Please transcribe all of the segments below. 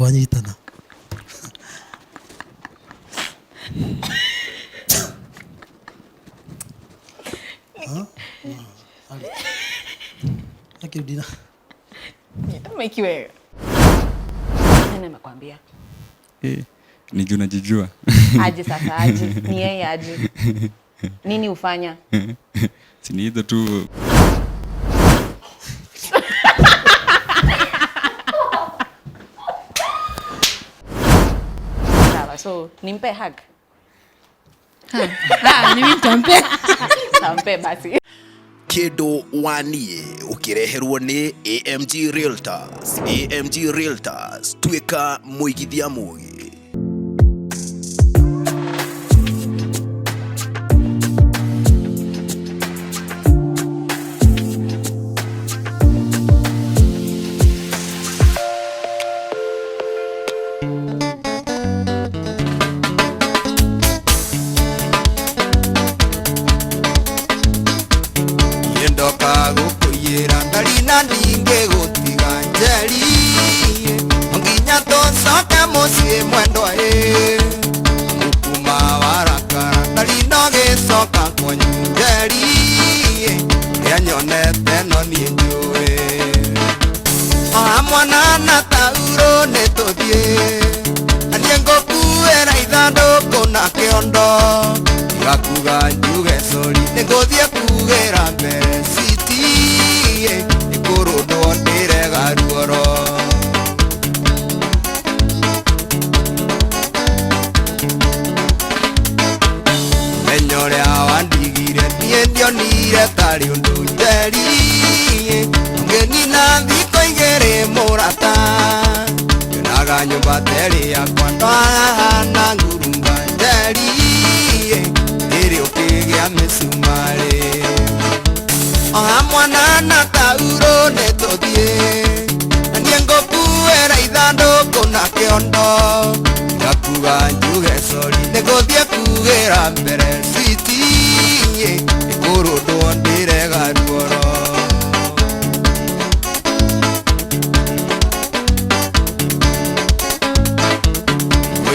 Twanyitana. Akirudi na Nyita wega. Nani amekwambia? Eh, ni juu najijua. Aje sasa aje. Ni yeye aje. Nini hufanya? Si ni hizo tu. Sawa, so nimpe hug. Ah, ni mimi nitampea. Tampe basi. Kĩndũ wanie ũkĩreherwo nĩ AMG Realtors. AMG Realtors, tuĩka mũigithia mũgĩ. Ndoka gũkũiyĩra ndari na ndingĩgũtiga njeri nginya tũcoke mũciĩ mwendwa ĩ mũkuma warakara ndari no gĩcoka kwanyu njeri rĩa nyonete no niĩ njũĩ oha mwana na taurũ nĩ tũthiĩ na niĩ ngũkuĩra ithandũkũ na kĩondo igakuga njuge sori nĩ ngũthiĩ kugĩra mbere citi nĩ kũrũndwo ndĩrega ruoro. Menya ũrĩa wandigire niĩ ndionire tarĩ ũndũ njeri ũngĩnina thikũ igĩrĩ mũrata nyonaga nyũmba terĩ yakwa ndwahana ngurunga njeri ĩrĩ ũkĩgĩa mĩcumarĩ oha mwana na taurũ nĩ tũthiĩ na niĩ ngũkuĩra ithandũkũ na kĩondo ngakuga njuge sori nĩ ngũthiĩ kugĩra mbere citi nĩ kũrũndwo ndĩrega ruoro.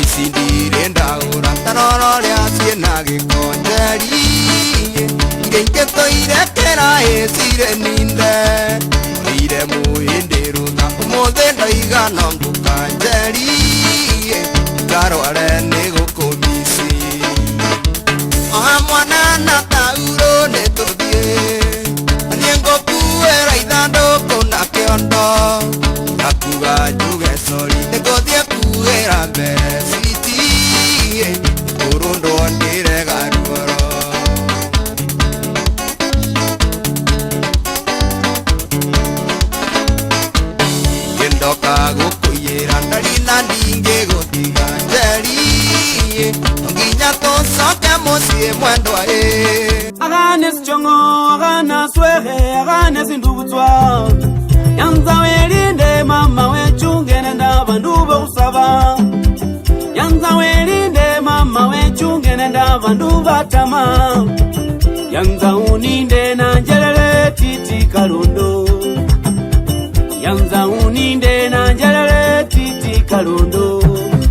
Ici ndirĩ ndagũra tarora ũrĩa ciĩna gĩko njeri iria ingĩ tũirekera ĩ cirĩ ninde oire mũhĩndĩ rũtha ũmũthĩ ndoiga no ngũka njeri ngarware nĩ gũkũmici oha mwana na taurũ nĩ tũthiĩ na niĩ ngũkuĩra ithandũkũ na kĩondo ngakuga njuge sori nĩ ngũthiĩ kugĩra mbere citi kũrũndwo ndĩrega ruoro. Ndoka gũkũiyĩra ndari na ndingĩgũtiga njeri nginya tũcoke mũciĩ mwendwa ĩ. Akane sijongo, akana swehe, akane sindukutswa. Yanza welinde mama wechungene ndabantu bokusaba. Yanza welinde mama wechungene ndabantu batama. Yanza uninde nanjelele titi kalundo. Yanza uninde nanjelele titi kalundo.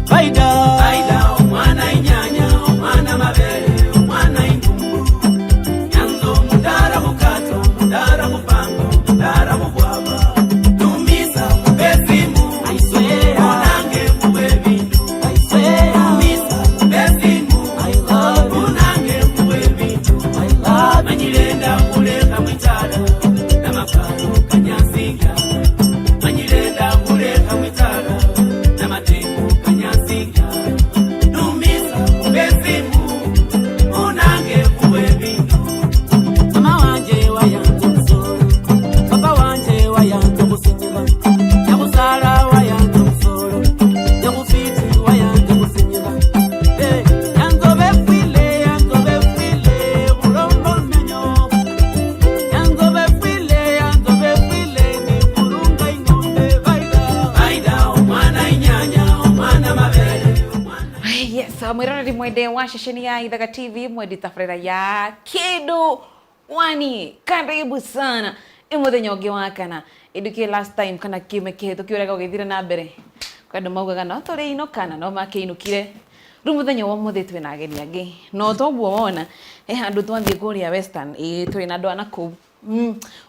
Faida, faida, omwana inyanya, omwana mabele, omwana indumbu. Yanzo mudara bukato, mudara bupango, mudara bubwaba. Lumisa besimu, I swear. Unange muwe bintu, I swear. Lumisa besimu, I love you. Unange muwe bintu, I love you. Manyirenda kuleka mwitala, namakalo kanyasinga. Manyirenda kuleka mwitala, namatengo kanyasinga. Lumisa besimu, unange muwe bintu. Mama wanje wayanza omusolo, papa wanje wayanza okusinyira, nyakusala wayanza omusolo, nyakufiti wayanza okusinyira. Eh, yanzo befwile, yanzo befwile, bulombo lumenyo. Yanzo befwile, yanzo befwile, ni kulunga ing'ombe vaida. Vaida, omwana inyanya, omwana mabele, omwana Yes, mwiroreri mwende wa ceceni ya Ithaga TV mwendi tabarĩra ya Kĩndũ Wani, karibu sana ĩ mũthenya ũngĩ wa kana ĩndukie last time kana kiumia kĩhĩtũku ũrĩa gũgĩthire na mbere Kwa andũ maugaga no tũrĩinũka na no makĩinũkire. Rĩu mũthenya wa ũmũthĩ twĩna ageni angĩ, no toguo wona he handũ twathiĩ kũrĩa Western, ĩĩ tũrĩ na andũ a nakũu.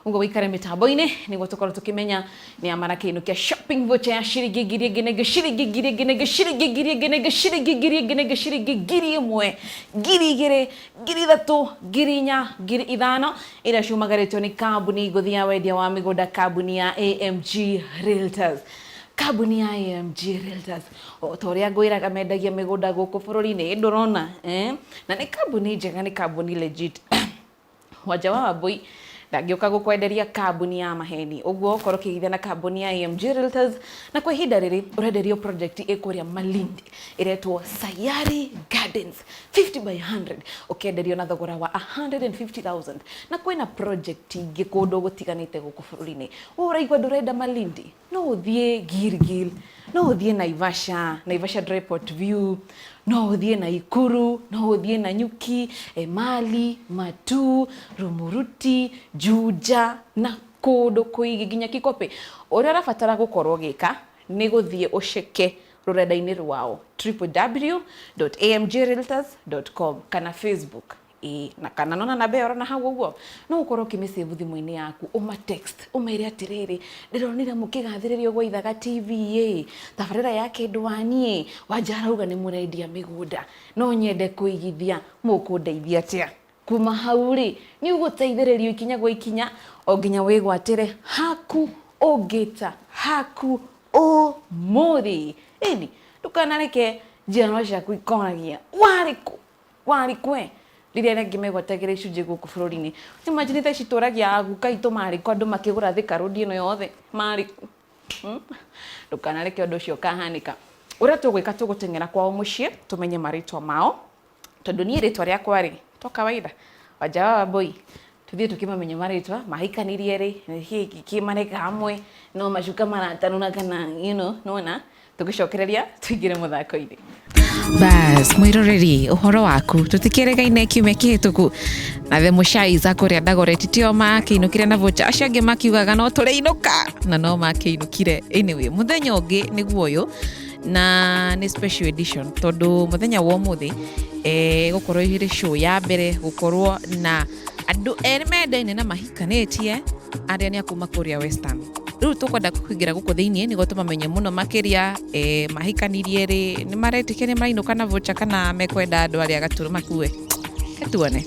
Ũguo wĩikare mĩtambo-inĩ nĩguo tũkorwo tũkĩmenya nĩ a marakĩinũkia shopping voucher ya ciringi ngiri ĩngĩ na ĩngĩ, ciringi ngiri ĩngĩ na ĩngĩ, ciringi ngiri ĩngĩ na ĩngĩ, ciringi ngiri ĩngĩ na ĩngĩ, ciringi 1000, 2000, 3000, 4000, 5000 iria ciumagarĩtio nĩ kambuni ngũthi ya wendia wa mĩgũnda, kambuni ya AMG Realtors. Kambuni ya AMG Realtors, o ta ũrĩa ngwĩraga, mendagia mĩgũnda gũkũ bũrũri-inĩ, ndũrona, eh? Na nĩ kambuni njega, nĩ kambuni legit. Wanja wa Wambui ndangĩũka gũkwenderia kambuni ya maheni. Ũguo ũkorwo ũkĩigithia na kambuni ya AMG Realtors, na kwa ihinda rĩrĩ ũrenderio project ĩ kũrĩa Malindi ĩretwo Sayari Gardens 50 by 100, ũkĩenderio na thogora wa 150,000, na kwĩna project ingĩ kũndũ gũtiganĩte gũkũ bũrũri-inĩ. Wewe ũraigua ndũrenda Malindi, no ũthiĩ Gilgil, no ũthiĩ Naivasha, Naivasha Dryport View, no ũthiĩ Naikuru, no ũthiĩ Nanyuki, Emali, Matu, Rumuruti, Juja na kũndũ kũingĩ nginya Kikope. Ũrĩa ũrabatara gũkorwo ũgĩka nĩ gũthiĩ ũceke rũrenda-inĩ rwao www.amgrealtors.com kana Facebook, ĩĩ, na kana nona namba ĩyo ũrona hau ũguo, no ũkorwo ũkĩmĩsave thimũ-inĩ yaku, ũma text ũmere atĩrĩrĩ, ndĩronire mũkĩgathĩrĩrio gwa Ithaga TV ĩ, tabarĩra ya Kĩndũ Waniĩ, Wanja arauga nĩ mũrendia mĩgũnda, no nyende kũigithia, mũkũndeithia atĩa? Kuma hau rĩ, nĩ ũgũteithĩrĩrio ikinya gwa ikinya o nginya wĩgwatĩre haku ũngĩta haku ũmũthĩ. Ĩni ndũkanareke njiarwa ciaku ikoragia warĩ kũ, warĩ kwe rĩrĩa arĩa angĩ megwatagĩra icunjĩ gũkũ bũrũri-inĩ. Imagine thaa ici tũragia aguka aitũ marĩ kũ, andũ makĩgũra Thika Road ĩno yothe marĩ kũ? Ndũkanareke ũndũ ũcio ũkahanĩka. Ũrĩa tũgwĩka, tũgũteng'era kwao mũciĩ tũmenye marĩtwa mao, tondũ niĩ rĩtwa rĩakwa rĩ to kawaida, Wanja wa Wambui. Tuthiĩ tũkĩmamenye marĩtwa, mahikanirie rĩ, nĩkĩ kĩ mareka hamwe, no macuka maratanũra kana nona tũgĩcokereria tũingĩre mũthako-inĩ. Bas, mwĩroreri, ũhoro waku tũtikĩrĩgaine kiumia kĩhĩtũku na the Mushais kũrĩa Dagoretti tio makĩinũkire na voucher, acio angĩ makiugaga no tũrĩinũka na no makĩinũkire. Anyway, mũthenya ũngĩ nĩguo ũyũ, na nĩ special edition tondũ mũthenya wa ũmũthĩ gũkorwo ĩrĩ show ya mbere gũkorwo na andũ erĩ mendaine na mahikanĩtie arĩa nĩ akuma kũrĩa Western. Rĩu tũkwenda kũingĩra gũkũ thĩiniĩ nĩguo tũmamenye mũno makĩria, mahikanirie rĩ, nĩ maretĩkia nĩ marainũka na voucher kana mekwenda andũ arĩa gaturu makue. Reke tuone.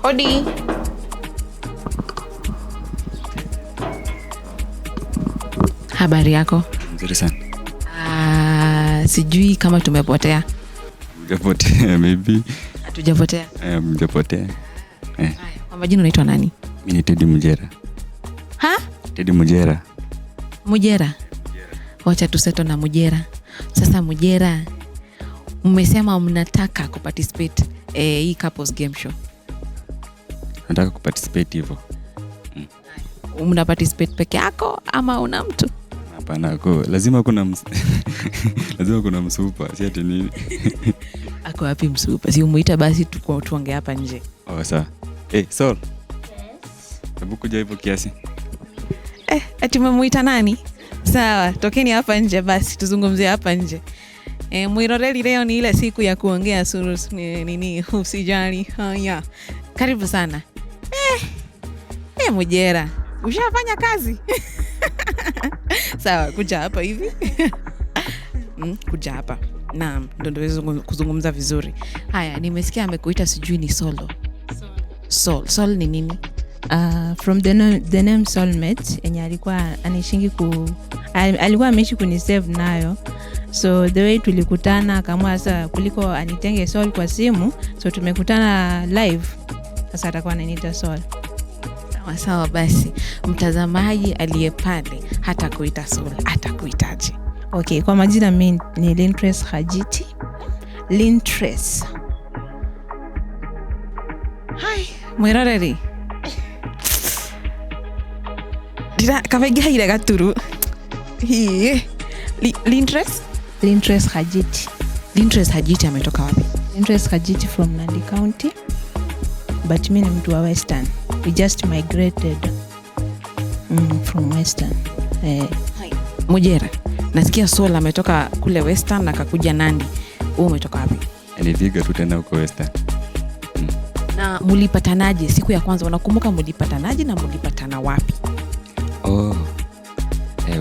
Hodi. Habari yako? Nzuri sana. Sijui kama tumepotea. Mjapotea, maybe. Hatujapotea. Mjapotea. Kwa majina unaitwa nani? Mimi ni Teddy Mujera. Ha? Teddy Mujera. Mujera? Wacha tuseto na Mujera. Sasa Mujera, mmesema mnataka kuparticipate hii couples game show. Nataka kuparticipate hivyo. Mna participate peke yako ama una mtu? Hapana, lazima kuna msupa, si ati nini. Ako wapi msupa? Si umuita basi tuongee hapa nje. Oh, sawa. Sol. Yes. Hebu kuja hivyo kiasi. Ati umemuita nani? Sawa, tokeni hapa nje basi tuzungumzie hapa nje. Mwiroreli leo ni ile siku ya kuongea suru, nini, usijali. Haya. Karibu sana. Mujera, ushafanya kazi? Sawa, kuja hapa hivi. Kuja hapa. Naam, ndo tuweze kuzungumza vizuri. Haya, nimesikia amekuita sijui ni Solo. Sol. Sol ni nini? From the name Soulmate, yenye alikuwa anishingi ku, alikuwa ameishi kunisave nayo. So the way tulikutana akaamua sasa kuliko anitenge Sol kwa simu, so tumekutana live. Sasa atakuwa ananiita Sol. Sawa sawa basi. Mtazamaji aliye pale hatakuita Sol, atakuitaje? Okay, kwa majina mimi ni Lintres Hajiti. Lintres. Hi, mwiroreri. Ndira kabaingihaire gaturu. Hi. Lintres? Lintres Hajiti. Lintres Hajiti ametoka wapi? Lintres Hajiti from Nandi County. But mimi ni mtu wa Western. We just migrated from Western. Mujera, nasikia Sol ametoka kule Western na akakuja Nandi. Wewe umetoka wapi? Nilipiga tu tena huko Western. Na mulipatanaje siku ya kwanza? Unakumbuka mulipatanaje na mulipatana wapi? Oh.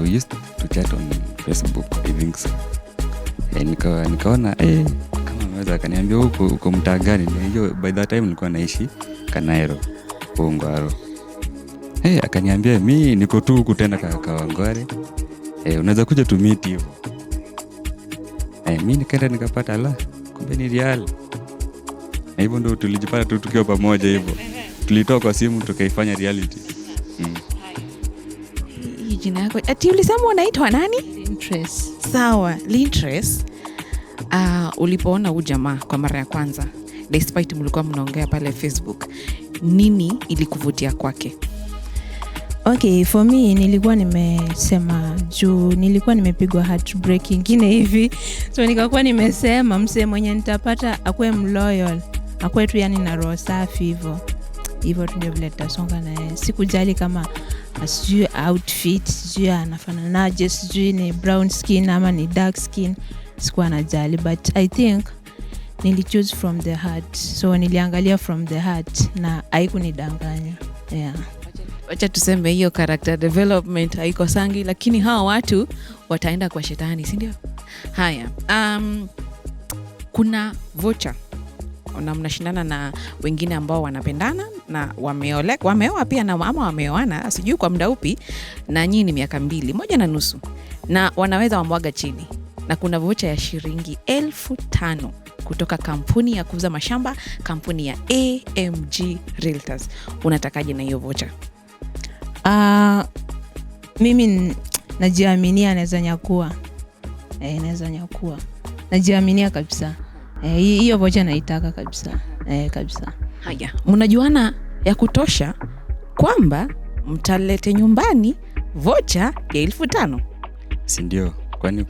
We used to chat on Facebook, I think so. Nikaona kama ameweza, akaniambia uko mtaa gani? Na hiyo by that time nilikuwa naishi Kanairo, Ungwaro. Akaniambia mi niko tu huku tena Kawangware. Unaweza kuja tu meet hivyo. Mi nikaenda nikapata la, kumbe ni real. Na hivyo ndo tulijipata tu tukiwa pamoja hivyo. Tulitoa kwa simu tukaifanya reality. Hii jina yako ati ulisema unaitwa nani? Lintres. Sawa, Lintres. Ulipoona huu jamaa kwa mara ya kwanza, despite mlikuwa mnaongea pale Facebook, nini ilikuvutia kwake? Okay, for me nilikuwa nimesema juu nilikuwa nimepigwa heartbreak ingine hivi, so nikakuwa nimesema msee mwenye nitapata akuwe mloyal, akuwe tu yani na roho safi hivyo hivyo tu ndio vile tutasonga na yeye. Sikujali kama sijui outfit, sijui anafananaje, sijui ni brown skin ama ni dark skin, sikuwa najali, but I think nilichoose from the heart, so niliangalia from the heart na haikunidanganya. Yeah. Wacha tuseme hiyo character development haikosangi, lakini hawa watu wataenda kwa shetani, si ndio? Haya, kuna vocha na mnashindana na wengine ambao wanapendana na wameoa pia na ama wameoana sijui kwa muda upi, na nyinyi ni miaka 2, 1.5, na wanaweza wamwaga chini, na kuna vocha ya shilingi 5,000 kutoka kampuni ya kuuza mashamba, kampuni ya AMG Realtors. Unatakaje na hiyo vocha? Mimi najiaminia naweza nyakua. Naweza nyakua. Najiaminia kabisa. Hiyo vocha naitaka kabisa. Kabisa. Haya, mnajuana ya kutosha kwamba mtalete nyumbani vocha ya 5,000? Si ndio? Kwani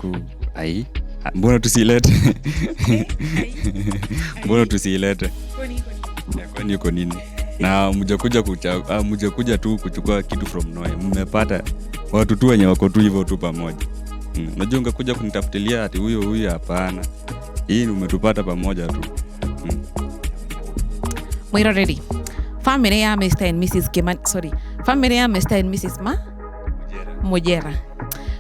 ai? Mbona tusiilete? Mbona tusiilete? Kwani iko nini? Na mjakuja tu kuchukua kitu from nowhere. Mmepata watu tu wenye wako tu hivyo tu pamoja. Unajua ungekuja kunitafutilia ati huyo huyo, hapana. Hii umetupata pamoja tu. Mwiro ready. Family ya Mr and Mrs Kimani, sorry. Family ya Mr and Mrs Ma Mujera.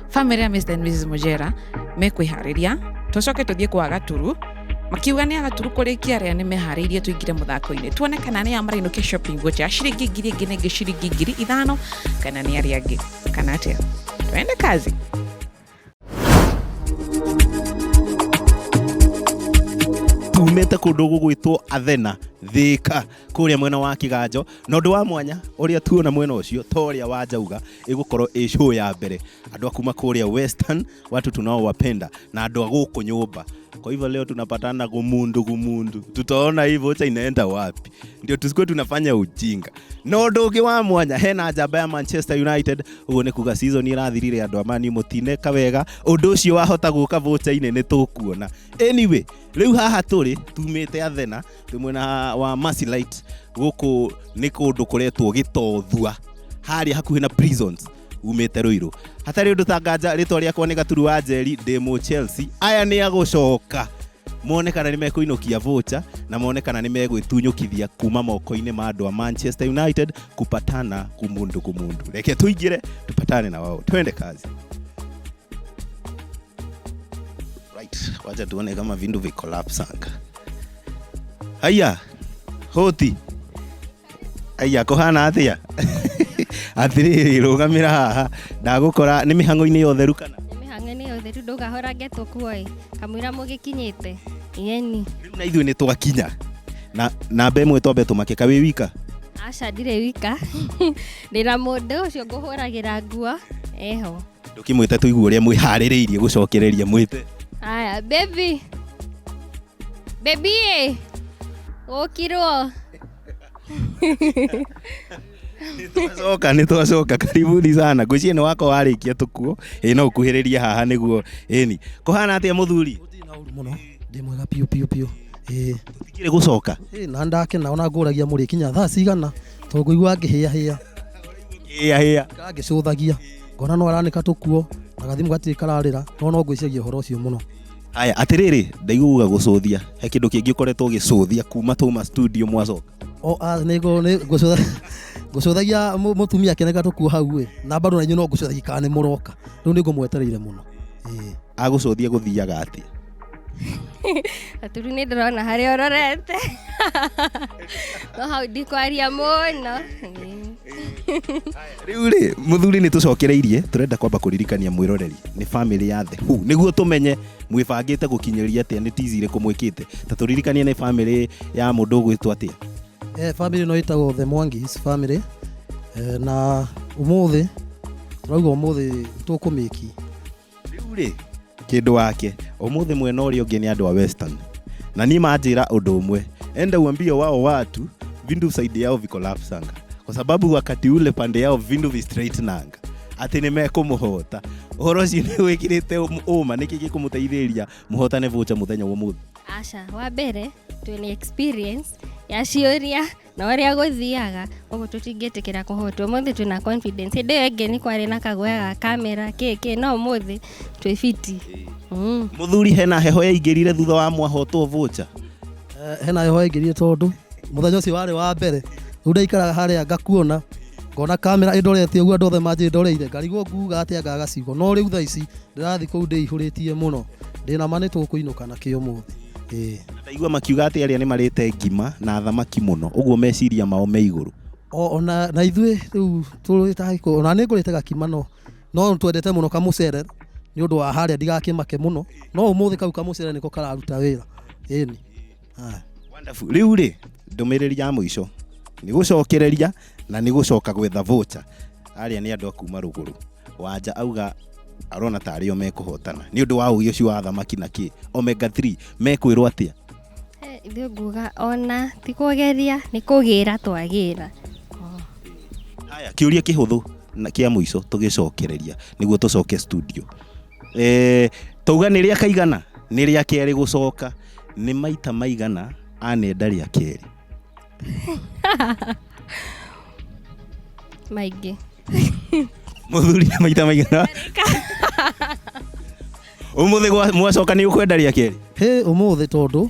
Family ya Mr and Mrs Mujera mekwihariria tucoke tuthie kwa Gaturu makiuga nĩ Agaturu kũrĩkia arĩa nĩ meharĩirie tũingĩre mũthako-inĩ tuone kana nĩ amarainũkia shopping voucher shilingi ngiri ĩngĩ na ĩngĩ shilingi ngiri ithano kana nĩ arĩa angĩ kana atĩa. Twende kazi. Tumĩte kũndũ gũgwĩtwo Athena Thika kũrĩa mwena wa Kiganjo, na ũndũ wa mwanya ũrĩa tuona mwena ũcio ta ũrĩa wa Njauga ĩgũkorwo ĩ show ya mbere, andũ a kuma kũrĩa Western, watu tunaowapenda, na andũ a gũkũ nyũmba. Kwa hivyo leo tunapatana gumundu gumundu, tutaona hii vocha inaenda wapi, ndio tusikuwe tunafanya ujinga. Na ũndũ ũngĩ wa mwanya, hena njamba ya Manchester United, ũguo nĩ kuga season ĩrathirire andũ a Man U mũtineka wega, ũndũ ũcio wahota gũka vocha-inĩ nĩ tũkuona. Anyway, rĩu haha tũrĩ tumĩte Athena, twĩ mwena wa Mercy Light, gũkũ nĩ kũndũ kũretwo Gĩtothua, harĩa hakuhĩ na prisons, umĩte Ruiru. Hatarĩ ũndũ ta nganja, rĩtwa rĩakwa nĩ Gaturu wa Njeri, ndĩ mũ Chelsea. Aya nĩ agũcoka mone kana nĩ mekũinũkia vocha na mone kana nĩ megwĩtunyũkithia kuma moko-inĩ ma andũ a Manchester United kupatana kumundu kumundu. Reke tũingĩre tupatane na wao, twende kazi. Right, wacha tuone kama vindu vicollapse anga. Haya, hoti. Aya, kuhana atia? Atiriri, rũgamĩra haha. Ndagũkora nĩ mĩhang'o-inĩ ya ũtheru kana? Nĩ mĩhang'o-inĩ ya ũtheru, ndũkahorange tũkuoĩ. Kamũira mũgĩkinyĩte. Yeni. Rĩu na ithuĩ nĩ twakinya. Na namba ĩmwe twambe tũmake, ka wĩ wika? Aca, ndirĩ wika. Ndĩna mũndũ ũcio ngũhũragĩra nguo, eho. Ndũkĩmwĩte tũigue ũrĩa mwĩharĩrĩirie gũcokereria mwĩte. Aya, baby. Baby ĩ. Ũkirwo. Nĩ twacoka, karibuni sana. Ngwĩciria nĩ wakwa warĩkia tũkuo. Ĩ, no ũkuhĩrĩrie haha nĩguo. Ĩni. Kũhana atĩa mũthuri? Gũtirĩ na ũru mũno. Ndĩ mwega piũ piũ piũ. Ĩ. Tũtikĩrĩ gũcoka. Ĩ, na ndakena ona ngũragia mũrĩkinya thaa cigana. Tondũ ngũigua ngĩhĩahĩa. Hĩa hĩa. Ngĩcũthagia ngona no aranĩka tũkuo na gathimũ gatirĩ kararĩra, no no ngwĩciria ũhoro ũcio mũno. Aya, atĩrĩrĩ, ndaigua uga gũcũthia, he kĩndũ kĩngĩ ũkoretwo ũgĩcũthia kuma twauma studio mwacoka? O a nĩ ngũcũthagia mũtumia akĩneka tũkuo hau ĩ, na bado na inyuĩ no ngũcũthagia kana nĩ mũroka. Rĩu nĩ ngũmwetereire mũno. Ĩĩ. Agũcũthia gũthiaga atĩa? Aturu nĩ ndĩrona harĩa ũrorete, no hau ndikwaria mũno. Rĩu rĩ, mũthuri, nĩ tũcokereirie, tũrenda kwamba kũririkania mwĩroreri nĩ family ya The Who, nĩguo tũmenye mwĩbangĩte gũkinyĩria atĩa, nĩ tizi irĩkũ mwĩkĩte. Ta tũririkanie nĩ family ya mũndũ ũgwĩtwo atĩa? Family ĩno ĩtagwo The Mwangis family, na ũmũthĩ tũrauga ũmũthĩ tũkũmĩki. Rĩu rĩ, kĩndũ wake ũmũthĩ mwena ũrĩa ũngĩ nĩ andũ a Western, na niĩ manjĩra ũndũ ũmwe, enda uambie wao watu vindu side yao vikolapsanga, kwa sababu wakati ule pande yao vindu vi straightnanga atĩ nĩ mekũmũhota. Ũhoro ũcio nĩ wĩkĩrĩte ũma? Nĩkĩ gĩkũmũteithĩrĩria mũhotane vũcha mũthenya wa ũmũthĩ? Aca, wa mbere twĩna experience ya ciũria na ũrĩa gũthiaga, ũguo tũtingĩtĩkĩra kũhotwo. Ũmũthĩ twĩna confidence. Hĩndĩ ĩyo ĩngĩ nĩ kwarĩ na kaguoya ga kamera kĩ, no ũmũthĩ twĩ fiti. Mũthuri, hena heho yaingĩrire thutha wa mwahotwo vũcha? Hena heho yaingĩrire tondũ mũthenya ũcio warĩ wa mbere. Rĩu ndaikaraga harĩa ngakuona, ngona kamera ĩndorete ũguo, andũ othe manjĩndoreire, ngarigwo nguga atĩa, ngaga ciugo. No rĩu thaa ici ndĩrathiĩ kũu ndĩihũrĩtie mũno, ndĩna ma nĩ tũkũinũka na kĩo ũmũthĩ. Ĩĩ. Ndaigua makiuga atĩ arĩa nĩ marĩte ngima na thamaki mũno, ũguo meciria mao me igũrũ. Ona na ithuĩ rĩu tũrĩ ona nĩ ngũrĩte gakima, no twendete mũno kamũcere nĩ ũndũ wa harĩa ndigakĩmake mũno, no ũmũthĩ kau kamũcere nĩko kararuta wĩra. Ĩni. Haya. Wonderful. Rĩu rĩ, ndũmĩrĩri ya mũico nĩ gũcokereria na nĩ gũcoka gwetha voucher. Arĩa nĩ andũ a kuma rũgũrũ, Wanja auga arona tarĩ o mekũhotana nĩ ũndũ wa ũgĩ ũcio wa thamaki na kĩ omega 3, mekwĩrwo atĩa? Ithuĩ nguga ona ti kũgeria, nĩ kũgĩra twagĩra. Haya, kĩũria kĩhũthũ na kĩa mũico tũgĩcokereria nĩguo tũcoke studio. Tauga nĩ rĩa kaigana, nĩ rĩa kerĩ gũcoka, nĩ maita maigana anenda rĩa kerĩ? Maingĩ. Mũthuri, nĩ maita maigana? Ũmũthĩ mwacoka nĩ ũkwenda rĩa kerĩ? Hĩ, ũmũthĩ tondũ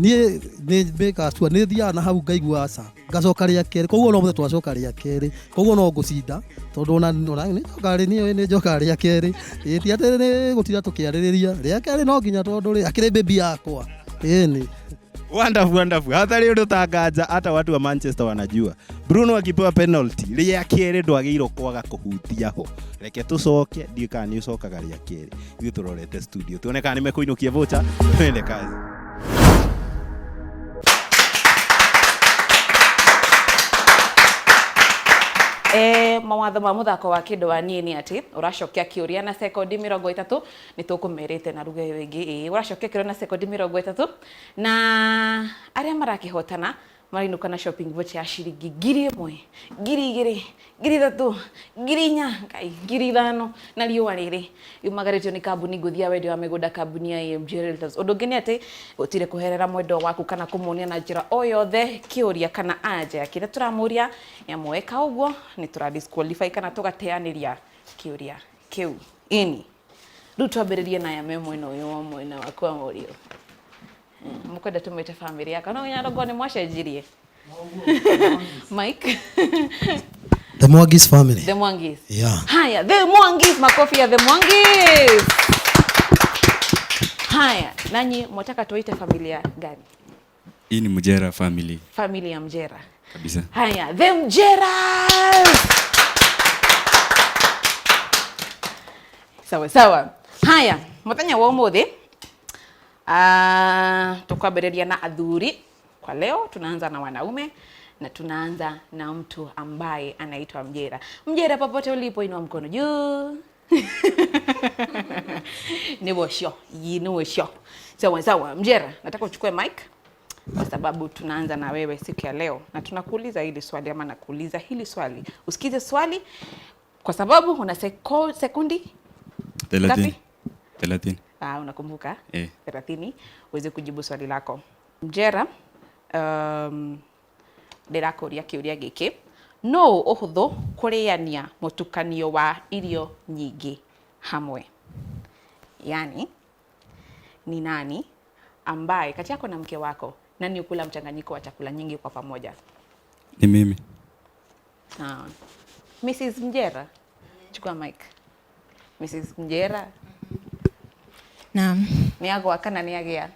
niĩ nĩ mbĩkaga sure nĩ thiaga na hau ngaigua aca, ngacoka rĩa kerĩ, koguo no mũthĩ twacoka rĩa kerĩ, koguo no ngũcinda tondũ ona nĩ njokaga niĩ nĩ njokaga rĩa kerĩ. Ĩĩ, ti atĩ nĩ gũtinda tũkĩarĩrĩria rĩa kerĩ, no nginya tondũ rĩ akĩrĩ baby yakwa. Ĩni. Wonderful, wonderful. Hatarĩ ũndũ tanganja, hata watu wa Manchester wanajua Bruno akipewa penalty rĩa kerĩ ndwagĩrĩirwo kwaga kũhutia ho. Reke tũcoke, ndiũĩ kana nĩ ũcokaga rĩa kerĩ. Ithuĩ tũrorete studio tuone kana nĩ mekũinũkia voucher, twende kazi. Mawatho ma muthako wa kindu wa niĩ nĩ atĩ ũracokia kĩũria na sekondi 30. Nĩ tũkũmerĩte na ruga ĩyo ĩngĩ. Ĩĩ, ũracokia kĩũria na sekondi 30, na arĩa marakĩhotana marainũka na shopping voucher ya ciringi 1000, 2000, 3000, 4000, ngai, 5000. Na riũa rĩrĩ yumagarĩtio nĩ kambuni ngũthi ya wendia wa mĩgũnda, kambuni ya AMG Realtors. Ũndũ ũngĩ nĩ atĩ gũtirĩ kũherera mwendwa waku kana kũmuonia na njĩra o yothe kĩũria kana anja ya kĩrĩa tũramũria, nĩamu weka ũguo nĩ tũra disqualify kana tũgateanĩria kĩũria kĩu. Ĩni, rĩu twambĩrĩrie na aya me mwena ũyũ wa mwena waku wa mũrio. Mũkwenda tũmĩte family yakwa no nyarongo nĩ mwacenjirie Mike. The Mwangis family. The Mwangis. Yeah. Haya, The Mwangis, makofi ya The Mwangis. Haya, nanyi mwataka tuite familia gani? Hii ni Mjera family. Family ya Mjera. Kabisa. Haya, The Mjeras. Sawa sawa. Haya, muthenya wa umuthi tukwambĩrĩria na athuri. Kwa leo tunaanza na wanaume na tunaanza na mtu ambaye anaitwa Mjera. Mjera, popote ulipo, inua mkono juu. Ni wosho, ni wosho. Sawa sawa, Mjera, nataka uchukue mic kwa sababu tunaanza na wewe siku ya leo na tunakuuliza hili swali, ama nakuuliza hili swali. Usikize swali kwa sababu una sekundi 30. Ngapi? 30. Ah, unakumbuka? Eh. 30 uweze kujibu swali lako. Mjera, ndĩrakũria kĩũria gĩkĩ. Nũ ũhũthũ kũrĩania mũtukanio wa irio nyingĩ hamwe? Yani ni nani ambaye kati yako na mke wako, nani hukula mchanganyiko wa chakula nyingi kwa pamoja? Ni mimi. Sawa. Mrs. Mjera, chukua mic. Mrs. Mjera, Naam. Nĩ agwa kana nĩ agĩa?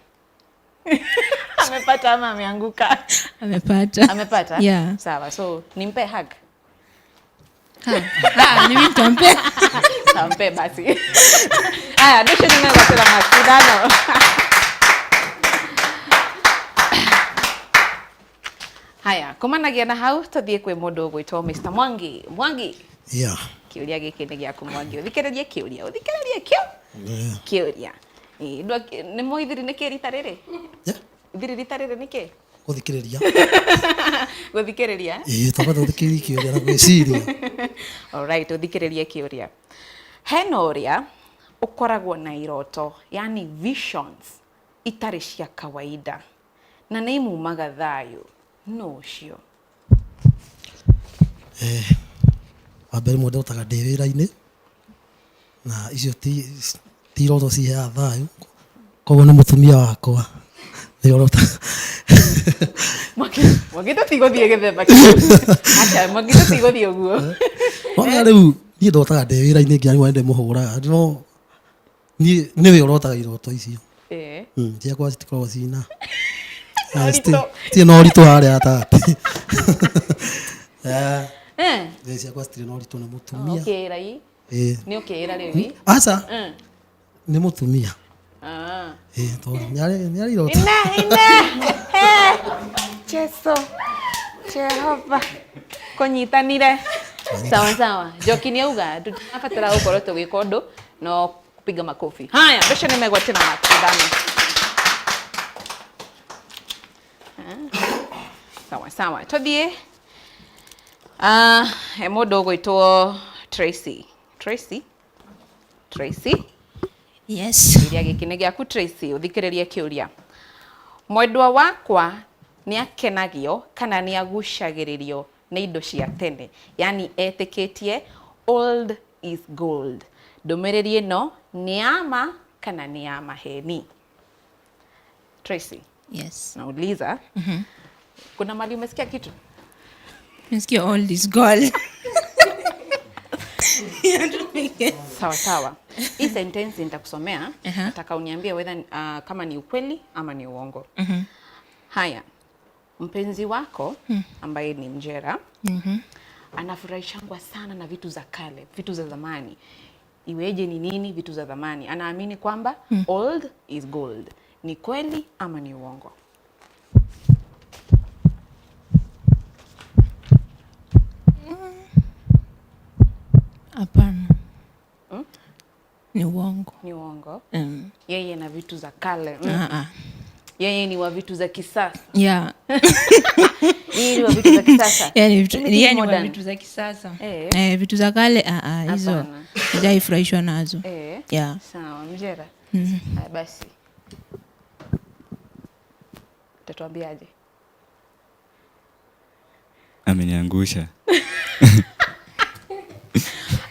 Amepata ama ameanguka? Amepata. Amepata? Yeah. Sawa, so nimpe hug. Ah, ni mimi nitampea. Tampe basi. Aya, ndũcio nĩ megwatĩra macindano. Haya, kumanagia na hau tũthiĩ kwĩ mũndũ ũgwĩtwo Mr. Mwangi. Mwangi, Yeah. kĩũria gĩkĩ nĩ gĩaku Mwangi. Ũthikĩrĩrie kĩũria, ũthikĩrĩrie kĩo kĩũria. Ĩĩ, nĩ mũĩ ithiri nĩ kĩ rita rĩrĩ? Yeah. Ithiri rita rĩrĩ nĩ kĩ? Gũthikĩrĩria. Gũthikĩrĩria. Ĩĩ, twamba tũthikĩrĩrie kĩũria na gwĩciria. Alright, ũthikĩrĩrie kĩũria. Hena ũrĩa ũkoragwo na iroto, yani visions itarĩ cia kawaida na nĩ imumaga thayũ. Nũ ũcio? Wa mbere rĩmwe ndotaga ndĩ wĩra-inĩ na icio ti ti iroto ciheaga thayũ, koguo nĩ mũtumia wakwa nĩwe ũrotaga. Mwangi tũtigũthiĩ gĩthemba kĩu. Acha, Mwangi tũtigũthiĩ ũguo. Wona rĩu niĩ ndotaga ndĩ wĩra-inĩ nginya rĩmwe nĩndĩmũhũraga, no niĩ nĩwe ũrotaga iroto icio. Ĩĩ. Ciakwa citikoragwo cina Ũritũ. citirĩ na ũritũ harĩa gatagatĩ. Eh, Eh, ĩĩ, ciakwa citirĩ na ũritũ nĩ mũtumia. ũkĩĩra ii? Ĩĩ. Nĩ ũkĩĩra rĩu ii? Aca, Mm. nĩ mũtumia. Ah. Ĩĩ, tondũ nĩarĩ iroto. Ine, ine. Eh, Jesu. Jehova. Kũnyitanire. Sawa sawa. Njoki nĩ auga tũtirabatara gũkorwo tũgĩka ũndũ no kupiga makofi. Haya, mbeca nĩ megwatĩra macindano. Sawa sawa. Tũthiĩ. Ah, he mũndũ ũgwĩtwo Tracy. Tracy? Tracy? Yes. Kĩũria gĩkĩ nĩ gĩaku Tracy, ũthikĩrĩrie kĩũria. Mwendwa wakwa nĩ akenagio kana nĩ agucagĩrĩrio nĩ indo cia tene, yani etĩkĩtie old is gold. Ndũmĩrĩri ĩno nĩ ya ma kana nĩ ya maheni? Tracy, Yes. nauliza. Kuna mali umesikia kitu? Nasikia old is gold. Sawa sawa. Hii sentensi nitakusomea, Aha. nataka uniambie whether kama ni ukweli ama ni uongo. Haya, mpenzi wako ambaye ni Mjera anafurahishangwa sana na vitu za kale, vitu za zamani. Iweje ni nini vitu za zamani? Anaamini kwamba old is gold. Ni kweli ama ni uongo? Hapana. Ni uongo. Ni uongo. Mm. Yeye na vitu za kale. Ah, ah. Yeye ni wa vitu za kisasa. Yeah. Yeye ni wa vitu za kisasa. Yani vitu, Anything yani wa modern. vitu za kisasa. Eh. Eh, vitu za kale ah, ah, hizo Hapana. sijaifurahishwa nazo. Eh. Yeah. Sawa, Mjera. Haya basi. Utatuambiaje? Ameniangusha.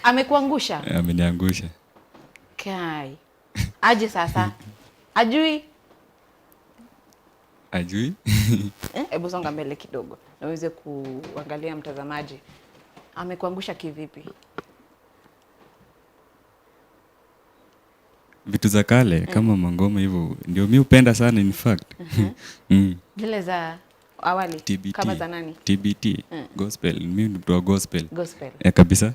Amekuangusha? Ameniangusha. Kai. Aje sasa? Ajui? Ajui? Eh, Hebu songa mbele kidogo na uweze kuangalia mtazamaji. Amekuangusha kivipi? Vitu za kale kama mangoma hivyo ndio mi hupenda sana in fact. Mm. Zile za awali TBT. kama za nani? TBT. Gospel. Mi ni mtu wa gospel. Gospel. Eh, kabisa.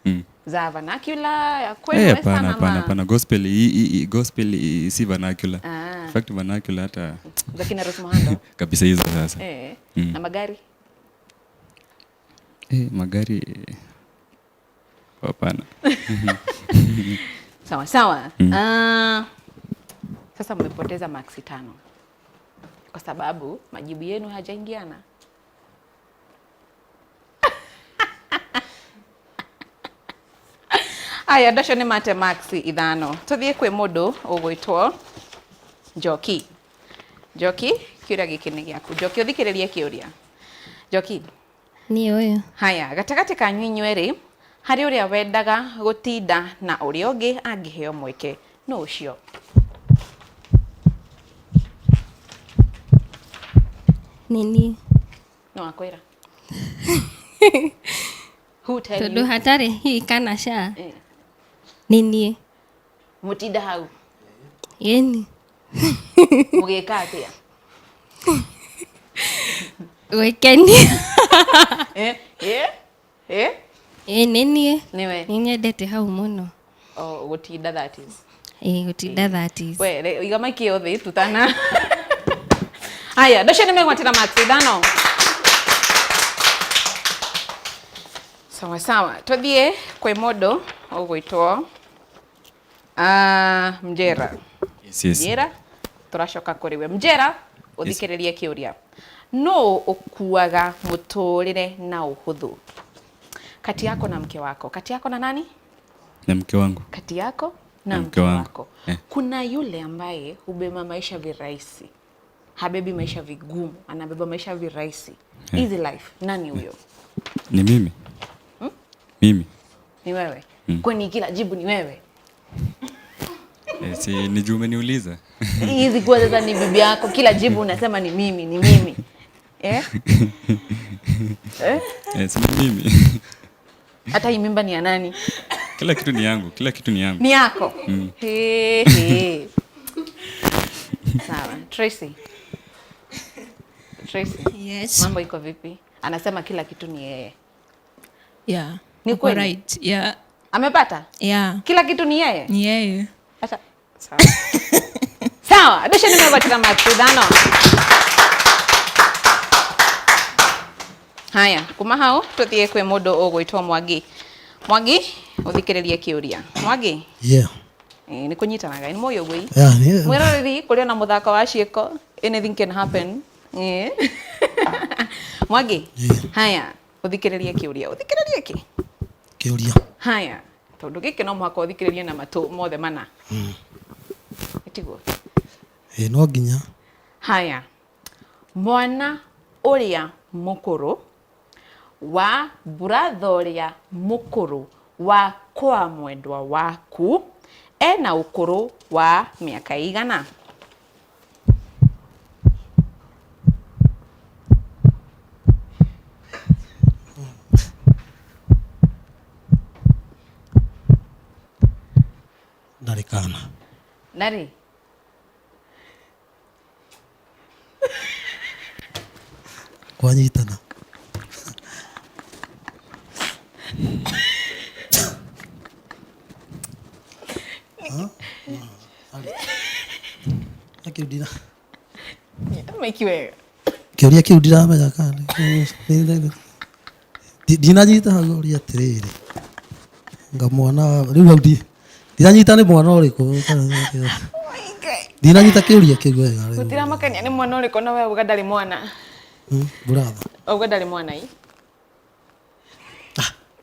Mm. Za vernacular ya kwenu Eh, Western hapana, hapana, ama hapana. Gospel gospel si vernacular. Ah. In fact vernacular hata za kina Rose Muhando? kabisa hizo sasa. Eh. Mm. Na magari? Eh, magari hapana. Sawa sawa. Ah, sasa mmepoteza maksi 5 kwa sababu majibu yenu hajaingiana. Aya, andũ acio nĩ mate maksi 5. Tũthiĩ kwĩ mũndũ ũgwĩtwo Njoki. Njoki, kĩũria gĩkĩ nĩ gĩaku. Njoki, ũthikĩrĩrie kĩũria. Njoki, Niĩ ũyũ. Haya, gatagatĩ kanyu inyuerĩ, harĩ ũrĩa wendaga gũtinda na ũrĩa ũngĩ angĩheo mweke, nũ ũcio? Nĩ niĩ. No akwĩra. Who tell Tondũ you? hatarĩ hi kana ca. Eh. Nĩ niĩ. Mũtinda hau Ĩni. mũgĩka atĩa? Gwĩkenia. Eh, eh, eh, Ĩ nĩ niĩ. nĩwe. Nĩ nyendete hau mũno. Oh, gũtinda that is. Ĩ gũtinda that is. We, re- iga maiki yothe tutana. Haya, ndocio nĩ megwatĩra marks ithano. Sawa sawa, tuthiĩ kwĩ mũndũ ũgwĩtwo Mjera. Yes, yes. Mjera, tũracoka kũrĩ we. Mjera, ũthikĩrĩrie kĩũria. Nũ ũkuaga mũtũrĩre na ũhũthũ? Kati yako na mke wako. Kati yako na nani? Na mke wangu. Kati yako na Na mke mke wangu. wako. Eh. Kuna yule ambaye hubeba maisha virahisi, habebi maisha vigumu, anabeba maisha virahisi. Eh. Easy life. Nani huyo? Ni mimi. Mimi. Ni wewe. Kwani kila jibu ni wewe? Eh, si ni juu umeniuliza. Hizi kuwa sasa ni bibi yako, kila jibu unasema ni mimi, ni mimi. Eh? Eh? Eh, si ni mimi. Hata hii mimba ni ya nani? Kila kitu ni yangu, kila kitu ni yangu. Ni yako. He, he. Sawa. Tracy. Tracy. Yes. Mambo iko vipi? Anasema kila kitu ni yeye. Yeah. Ni Uko kweli? right. Yeah. Amepata? Yeah. Kila kitu ni yeye? Ni yeye. Acha. Sawa. Sawa, dosha nimegwatira matithano. Haya, kuma hau tuthie kwi mundu ugwitwo Mwangi. Mwangi, uthikiririe kiuria. Mwangi, Yeah. eh, ni kunyitanaga ni moyo ũguo ii. Yeah, ni Mwiroreri kũrĩ ona mũthako wa ciĩko, anything can happen. Eh. Mwangi, haya, uthikiririe kiuria. Uthikiririe ki? kĩũria. Haya, tondu gĩkĩ no mũhaka ũthikĩrĩrie na matũ mothe mana. Ĩtiguo? Ĩ no nginya. Haya, mwana ũrĩa mũkũrũ wa buratha ũrĩa mũkũrũ wa kwa mwendwa waku ena ũkũrũ wa mĩaka igana? Ndarĩ kana. Ndarĩ? Kwanyitana. Kĩu ndira Nyita maiki wega. kĩũria kĩu ndiramenya kana ndinanyita hau ũria atĩrĩrĩ nga mwana rĩu hau ndiranyita nĩ mwana ũrĩkũ ndinanyita kĩũria kĩu wega rĩu. Gũtiramakania nĩ mwana ũrĩkũ no we auga ndarĩ mwana. Buratha Auga ndarĩ mwana ii.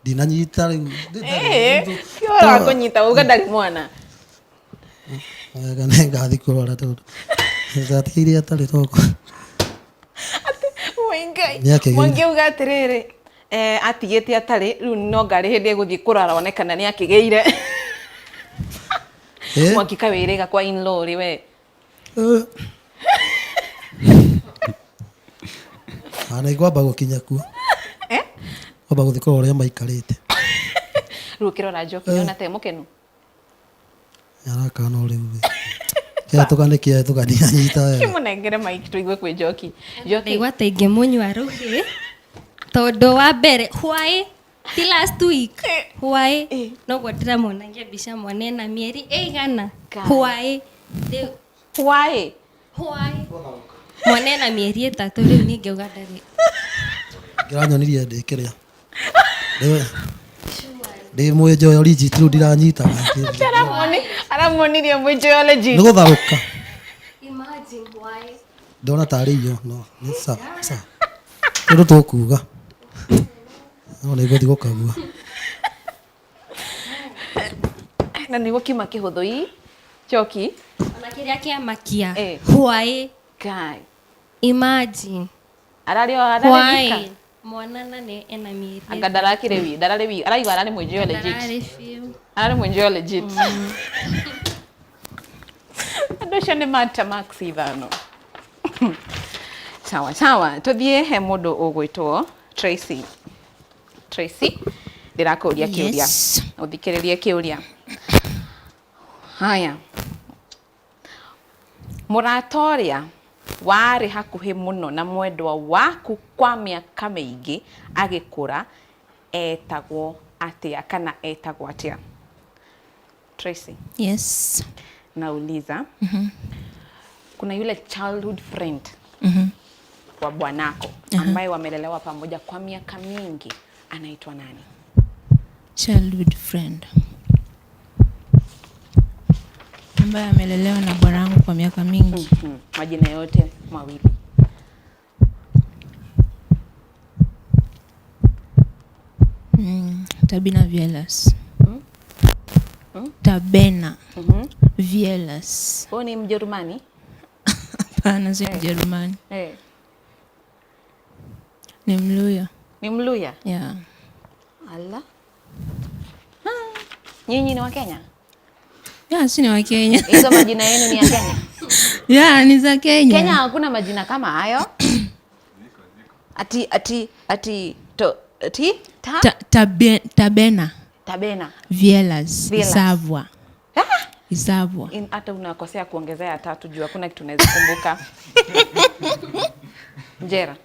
ndinanyita rĩu Eh, ti ũhoro wa kũnyita auga ndarĩ mwana. Wega nĩngathiĩ kũrora tondũ ndatigire atarĩ toko Woi Ngai. Nĩakĩgĩire. Mwangi auga atĩrĩrĩ eh, atigĩte atarĩ rĩu no ngarĩ hĩndĩ ĩgũthiĩ kũrora one kana nĩ akĩgĩire. Eh? Mwangi kawĩrĩga kwa in-law rĩ we. Ana ngwamba gũkinya kuo kwamba gũthiĩ kũrora ũrĩa maikarĩte Rĩu ũkĩrora Njoki nĩona ta e mũkenu. arakana o rĩu kĩatũka nĩ kĩatũka ndinanyita wega Kĩmũnengere maiki tũigue kwĩ Njoki. Njoki. Ndaigua ta ingĩmũnyua rũhĩ tondũ wa mbere hwaĩ ti last week hwaĩ noguo ndĩramuonagia mbica mwana ena mĩeri ĩigana Ngai. hwaĩ Rĩu- Hwaĩ. hwaĩ mwana ena mĩeri ĩtatũ rĩu niĩ ngĩuga ndarĩ ngĩranyonirie ndĩ kĩrĩa ndĩ mwĩnjoyo legit rĩu ndiranyitaga Aramuonirie mwĩnjoyo legit. nĩ gũtharũka Imagine hwaĩ ndona tarĩ iyo no nĩ sawa sawa ũndũ tũkuga no nĩ ngũthiĩ gũkagua Na nĩguo kiuma kĩhũthũ ii. Njoki. ona kĩrĩa kĩamakia Eh. hwaĩ Ngai. imagine Ararĩ o ararĩ hwaĩ wika. Mwana na nĩ ena mĩeri. Anga ndarakĩrĩ wi, ndararĩ wi, araigua ararĩ mũenjoy legit. Ndararĩ biũ. Ararĩ mũenjoy legit. Andũ acio nĩ mata max ithano. Sawa sawa, tũthiĩ he mũndũ ũgwĩtwo Tracy. Tracy, ndĩrakũria kĩũria. Yes. Ũthikĩrĩrie kĩũria. Haya. Mũrata ũrĩa warĩ hakuhĩ mũno na mwendwa waku kwa mĩaka mĩingĩ agĩkũra etagwo atĩa kana etagwo atĩa? Tracy, Yes. nauliza. Kuna yule childhood friend wa bwanako ambaye wamelelewa pamoja kwa miaka mingi anaitwa nani? Childhood friend ambaye amelelewa na bwanangu kwa miaka mingi. Majina yote mawili. Tabina Vielas. Tabena Vielas. Huyu ni Mjerumani? Hapana, si Mjerumani, Eh. ni Mluya. Ni Mluya? Yeah. Ala. Ah. Nyinyi ni wa Kenya? Yeah, si ni wa Kenya. Hizo majina yenu ni ya Kenya? Yeah, ni za Kenya. Kenya hakuna majina kama hayo. Ati ati ati to ati ta, Tabena Tabena. Vielas, Vielas. Isavwa. Ah! Isavwa. Hata unakosea kuongezea tatu juu hakuna kitu unaweza kumbuka. Njera.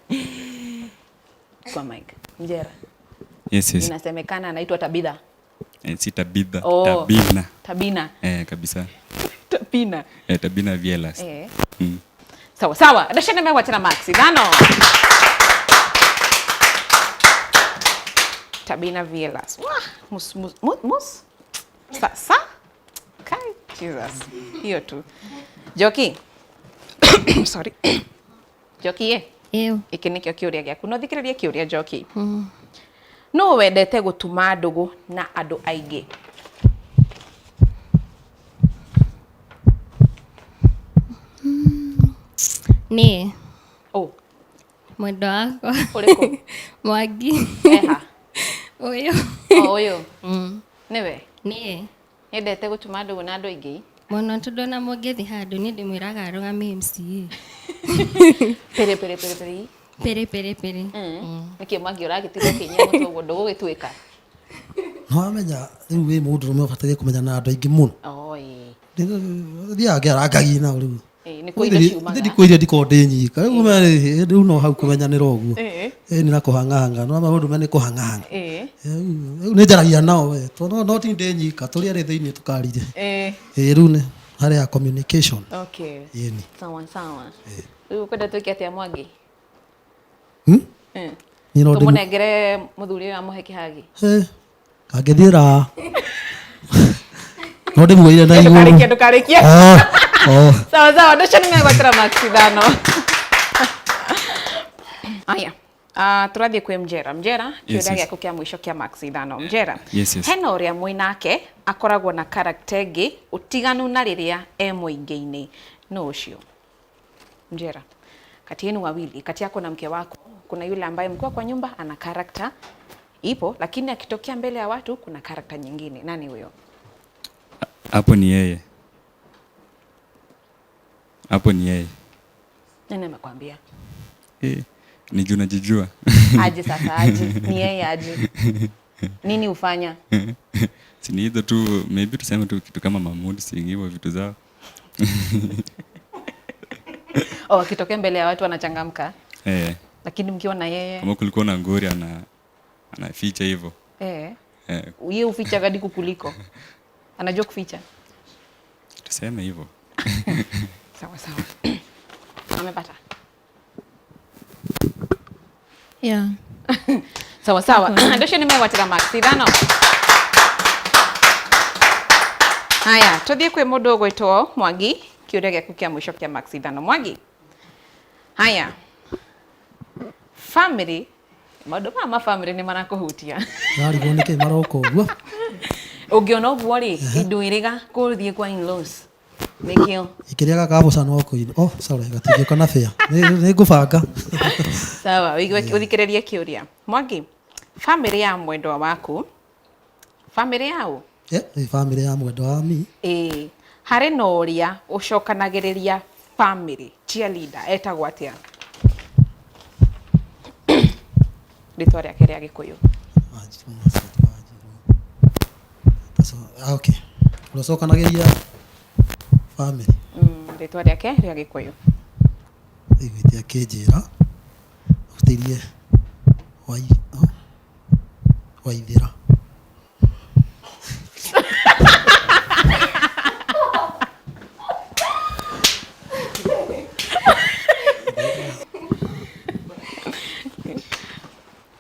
Kwa mic. Njera. Yes, yes. Inasemekana anaitwa Tabitha. Eh, si Tabitha, Oh. Tabina. Tabina. Eh, kabisa. Tabina. Eh, Tabina Vielas. Eh. Mm. Sawa sawa. Ndashene megwatĩra max ithano. Tabina Vielas. Wah, mus mus mus, mus. Sa sa. Kai Jesus. Hiyo tu. Joki. Sorry. Joki ye. Ĩyo. Iki nikio kiuria giaku. No thikiririe kiuria Joki. No wendete gutuma ndugu na andu aingi? Niĩ. Oh, Mwendwa wakwa. Ũrĩkũ? Mwangi. Eha. Ũyũ. O ũyũ. Niwe. Niĩ. Nyendete gutuma ndugu na andu aingi. Mũno tondũ ona mũngĩthiĩ handũ niĩ ndĩmwĩraga arũgame MCA. Pere pere pere pere. Pere pere pere. Nĩkĩ Mwangi ũragĩtiga ũkĩnyia mũtwe ũguo ndũgũgĩtuĩka? Nĩwamenya rĩu wĩ mũndũ rũme ũbataire kũmenya na andũ aingĩ mũno. Oh, ĩĩ. Thiaga ngĩarangagia nao rĩu. Ĩĩ, nĩ kũindo ciumaga. Ndikũiria ndikorwo ndĩ nyika. Rĩu rĩu no hau kũmenyanĩra ũguo. Ĩĩ. Ĩĩ nĩ na kũhang'ahang'a. No maũndũ me nĩ kũhang'ahang'a. Ĩĩ. Rĩu nĩ njaragia nao we. Tondũ no ti ndĩ nyika tũrĩ erĩ thĩinĩ tũkarire. Ĩĩ. Ĩĩ rĩu nĩ harĩ ya communication. Okay. Ĩni. Sawa sawa. Rĩu ũkwenda twĩke atĩa Mwangi? Hmm? Eh. Niĩ no ndĩmũ- Tũmũnengere mũthuri ũyũ amũhe kĩhagi. Eh, kangĩthiĩ raha. No ndĩmuoire na igũrũ. Ndũkarĩkie ndũkarĩkie. Oh, oh. Sawa sawa, ndũcio nĩ megwatĩra max ithano. Aya. Tũrathiĩ kwĩ Mjera. Mjera, Yes, kĩũria yes. gĩaku kĩa mũico kĩa max ithano. Mjera, Yes, yes. hena ũrĩa mwĩ nake akoragwo na karakta ĩngĩ ũtiganu na rĩrĩa e mũingĩ-inĩ. Nũ ũcio? Mjera, kati yenu wawili, kati yako na mke wako, kuna yule ambaye mkiwa kwa nyumba ana karakta ipo, lakini akitokea mbele ya watu kuna karakta nyingine. Nani huyo? Hapo ni yeye. Hapo ni yeye. Nani amekwambia? Eh, ni juu najijua. Aje sasa, aje ni yeye aje? Nini hufanya? Si ni hizo tu, maybe tuseme tu kitu kama ma mood swing hivyo vitu zao. Oh, akitokea mbele ya watu anachangamka, Eh, lakini mkiwa na yeye kama kulikuwa na ngori anaficha hivyo. eh, Eh, yeye huficha hadi kukuliko. Anajua kuficha. tuseme hivyo. Sawa sawa. Amepata. Yeah. Sawa sawa. Ndosho nimegwatĩra max ithano. Haya, tuthiĩ kwĩ mũndũ ũgwĩtwo Mwangi, kĩũria gĩaku kĩa mũico kĩa max ithano. Mwangi. Haya. Family, maũndũ maya ma family nĩ marakũhutia. Ndarigwo nĩkĩ maroka ũguo. Ũngĩona ũguo rĩ, ndwĩrĩga kũthiĩ kwa in-laws. Nĩkĩo. Ikĩrĩaga kaboca no kũina. Oh, sorry, gatingĩũka na bĩa. Nĩ ngũbanga. Sawa, ũigue ũthikĩrĩrie kĩũria. Mwangi, famĩlĩ ya mwendwa waku, famĩlĩ yao? Eh, nĩ famĩlĩ ya mwendwa wa mi. Ĩĩ, harĩ na ũrĩa ũcokanagĩrĩria famĩlĩ, cheerleader, etagwo atĩa? Rĩtwa rĩake rĩa Gĩkũyũ. Wanjirũ, Wanjirũ. Ah, okay. Ũrĩa ũcokanagĩrĩria famĩlĩ. Rĩtwa rĩake rĩa Gĩkũyũ. Aiguĩte akĩnjĩra ũtĩrie wai oh, waithĩra.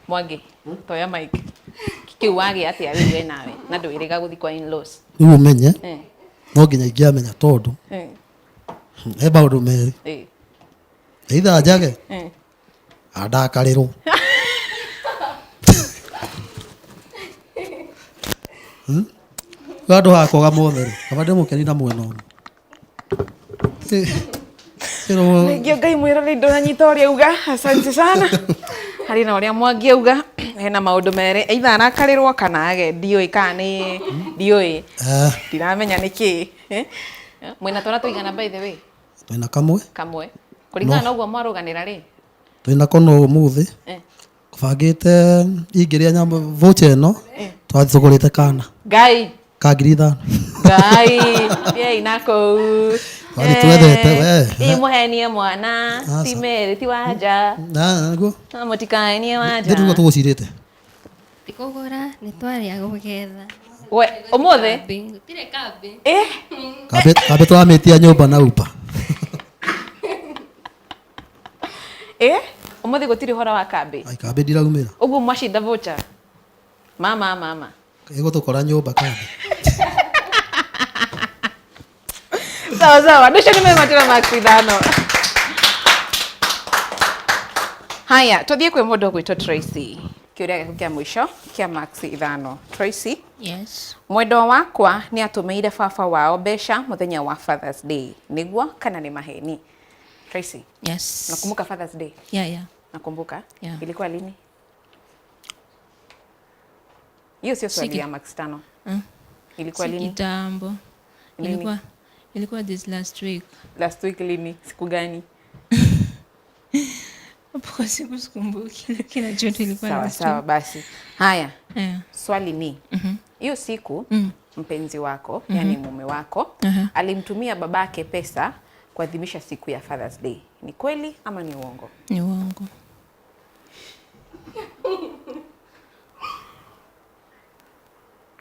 Mwangi, toya mic. Kĩu wagĩa atĩa rĩu we nawe na ndwĩrĩga gũthiĩ kwa in-laws? Rĩu ũmenye Eh, no nginya ingĩamenya tondũ eh, he maũndũ merĩ eh, either njage eh. andakarĩrwo. Rĩu andũ hakwaga mothe rĩ kaba ndĩmũkeni na mwena ũmwe. Ĩrwo Ningĩ Ngai mwĩroreri ndũranyita ũrĩa auga, asante sana. Harĩ na ũrĩa Mwangi auga, hena maũndũ merĩ, either arakarĩrwo kana age, ndiũĩ kana nĩ ndiũĩ. eh, Ndiramenya nĩ kĩĩ. Eh? Mwĩna twana tũigana by the way? twĩna kamwe Kamwe. Kũringana na ũguo mwarũganĩra rĩ? twĩna kono ũmũthĩ Eh. bangĩte ingĩrĩa nyamũ voucher ĩno twatũgũrĩte kana Ngai, ka 5,000. Ngai, thiĩi na kũu. Wani twethete, we. Ĩ mũhenie mwana, Aca. ti Mary, ti Wanja. Na nĩguo No mũtikahenie Wanja. nĩ tuga tũgũcirĩte. Ti kũgũra nĩ twarĩa gũgetha. We, ũmũthĩ? Kambĩ, gũtirĩ kambĩ. Eh? Kambĩ kambĩ tũramĩtia nyũmba na upa. Eh? Ũmũthĩ gũtirĩ ũhoro wa kambĩ. Ai kambĩ ndiraumĩra. Ũguo mwacinda voucher. Mama, mama. Ĩgũtũkora nyũmba kambĩ. Sawa sawa, andũ acio nĩ megwatĩra marks ithano. Haya, tũthiĩ kwĩ mũndũ ũgwĩtwo Tracy. Kĩũria gĩaku kĩa mũico kĩa marks ithano. Tracy, Yes. mwendwa wakwa nĩ atũmĩire baba wao mbeca mũthenya wa Father's Day. Nĩguo kana nĩ maheni? Tracy, Yes. nakumbuka Father's Day? Yeah, yeah. Nakumbuka. Yeah. Ilikuwa lini? Hiyo sio swali Siki- ya max 5. Mm. Ilikuwa Si lini? kitambo. Lini? Ilikuwa this last week. Last week lini? Siku gani? Hapo kwa siku sikumbuki, lakini najua tu ilikuwa Sawa last sawa week. basi. Haya, Yeah. swali ni hiyo siku mpenzi wako yani mume wako alimtumia babake pesa kuadhimisha siku ya Father's Day. Ni kweli ama ni uongo? Ni uongo.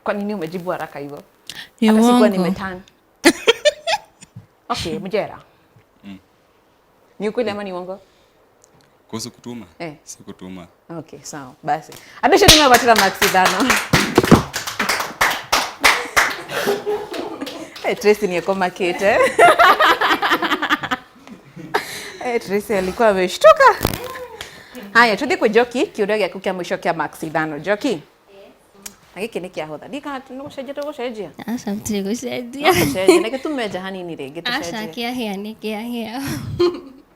Kwa nini umejibu haraka hivyo? Ni Hata sikuwa uongo. nimeturn. Okay, Mjera. Ni ukweli ama ni uongo? Kuhusu kutuma? Eh. Si kutuma. Okay, sawa. Basi. Adisha nimebatira max ithano. Hey, Tracy niekomakite. Hey, Tracy alikuwa ameshtuka. Haya, tuthiĩ kwĩ Njoki, kĩũria gĩaku kĩa mũico kĩa max ithano. Njoki. Na gĩkĩ nĩ kĩahũtha. Ndika nĩ gũcenjia tũgũcenjia. Aca gũtirĩ gũcenjia. Gũcenjia, reke tumenja hanini rĩngĩ Aca tũcenjie. kĩahĩa nĩ kĩahĩa.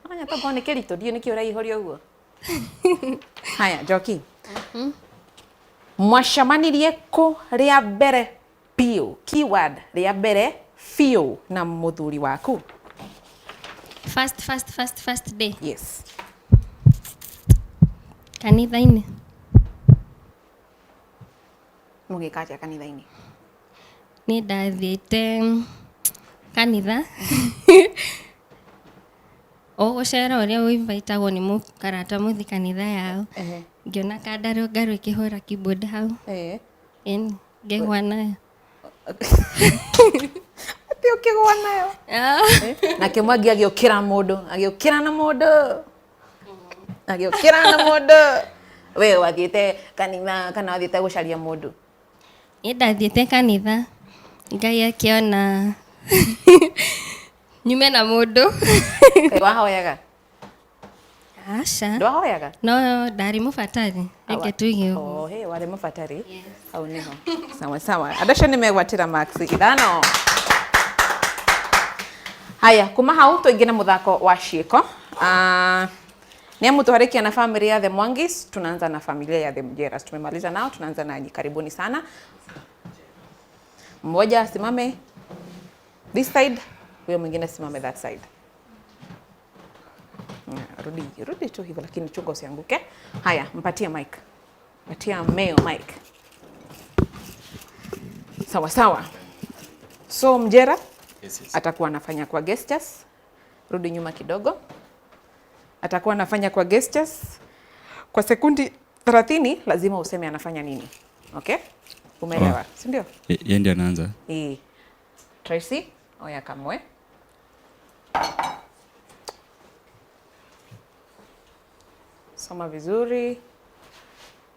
Anya tokorwo nĩ kĩritũ, ndiũĩ nĩkĩ ũraihũria ũguo. Haya, Njoki. Mwacemanirie kũ rĩa mbere biũ, keyword rĩa mbere biũ na mũthuri waku? First, first, first, first day. Yes. Kanitha-inĩ. Mũgĩka atĩa kanitha-inĩ? Nĩ ndathiĩte kanitha o gũcera ũrĩa ũinvaitagwo nĩ mũkarata mũthi kanitha yao. Ehe. Ngĩona kandarũngarũ ĩkĩhũra keyboard hau. Eh. Ĩni, ngĩgwa nayo. Atĩ ũkĩgwa nayo. Nake Mwangi agĩũkĩra mũndũ, agĩũkĩra na mũndũ. Agĩũkĩra na mũndũ. We wathiĩte kanitha kana wathiĩte gũcaria mũndũ? Niĩ ndathiĩte kanitha Ngai akĩona nyume na mũndũ. Kaĩ wahoyaga? Aca. Ndwahoyaga? No ndarĩ mũbatari. Reke tuige ũguo. Oh, hey, warĩ mũbatari. Hau nĩho. Sawa sawa. Andũ acio nĩ megwatĩra max ithano. Haya, kuma hau tuingie na muthako wa ciiko. Ni amu tuharikia na familia ya The Mwangis, tunaanza na familia ya The Mjeras. Tumemaliza nao, tunaanza nanyi. Karibuni sana. Mmoja asimame this side, huyo mwingine asimame that side. Rudi, rudi tu hivyo lakini chunga usianguke. Haya, mpatie mic. Patia mmeo mic. Sawa sawa. So Mjera Yes, yes. atakuwa anafanya kwa gestures. Rudi nyuma kidogo. Atakuwa anafanya kwa gestures. Kwa sekundi 30 lazima useme anafanya nini. Okay? Umeelewa, Oh. si ndio? Yeye ndiye anaanza. Eh. Tracy, oya kamwe. Soma vizuri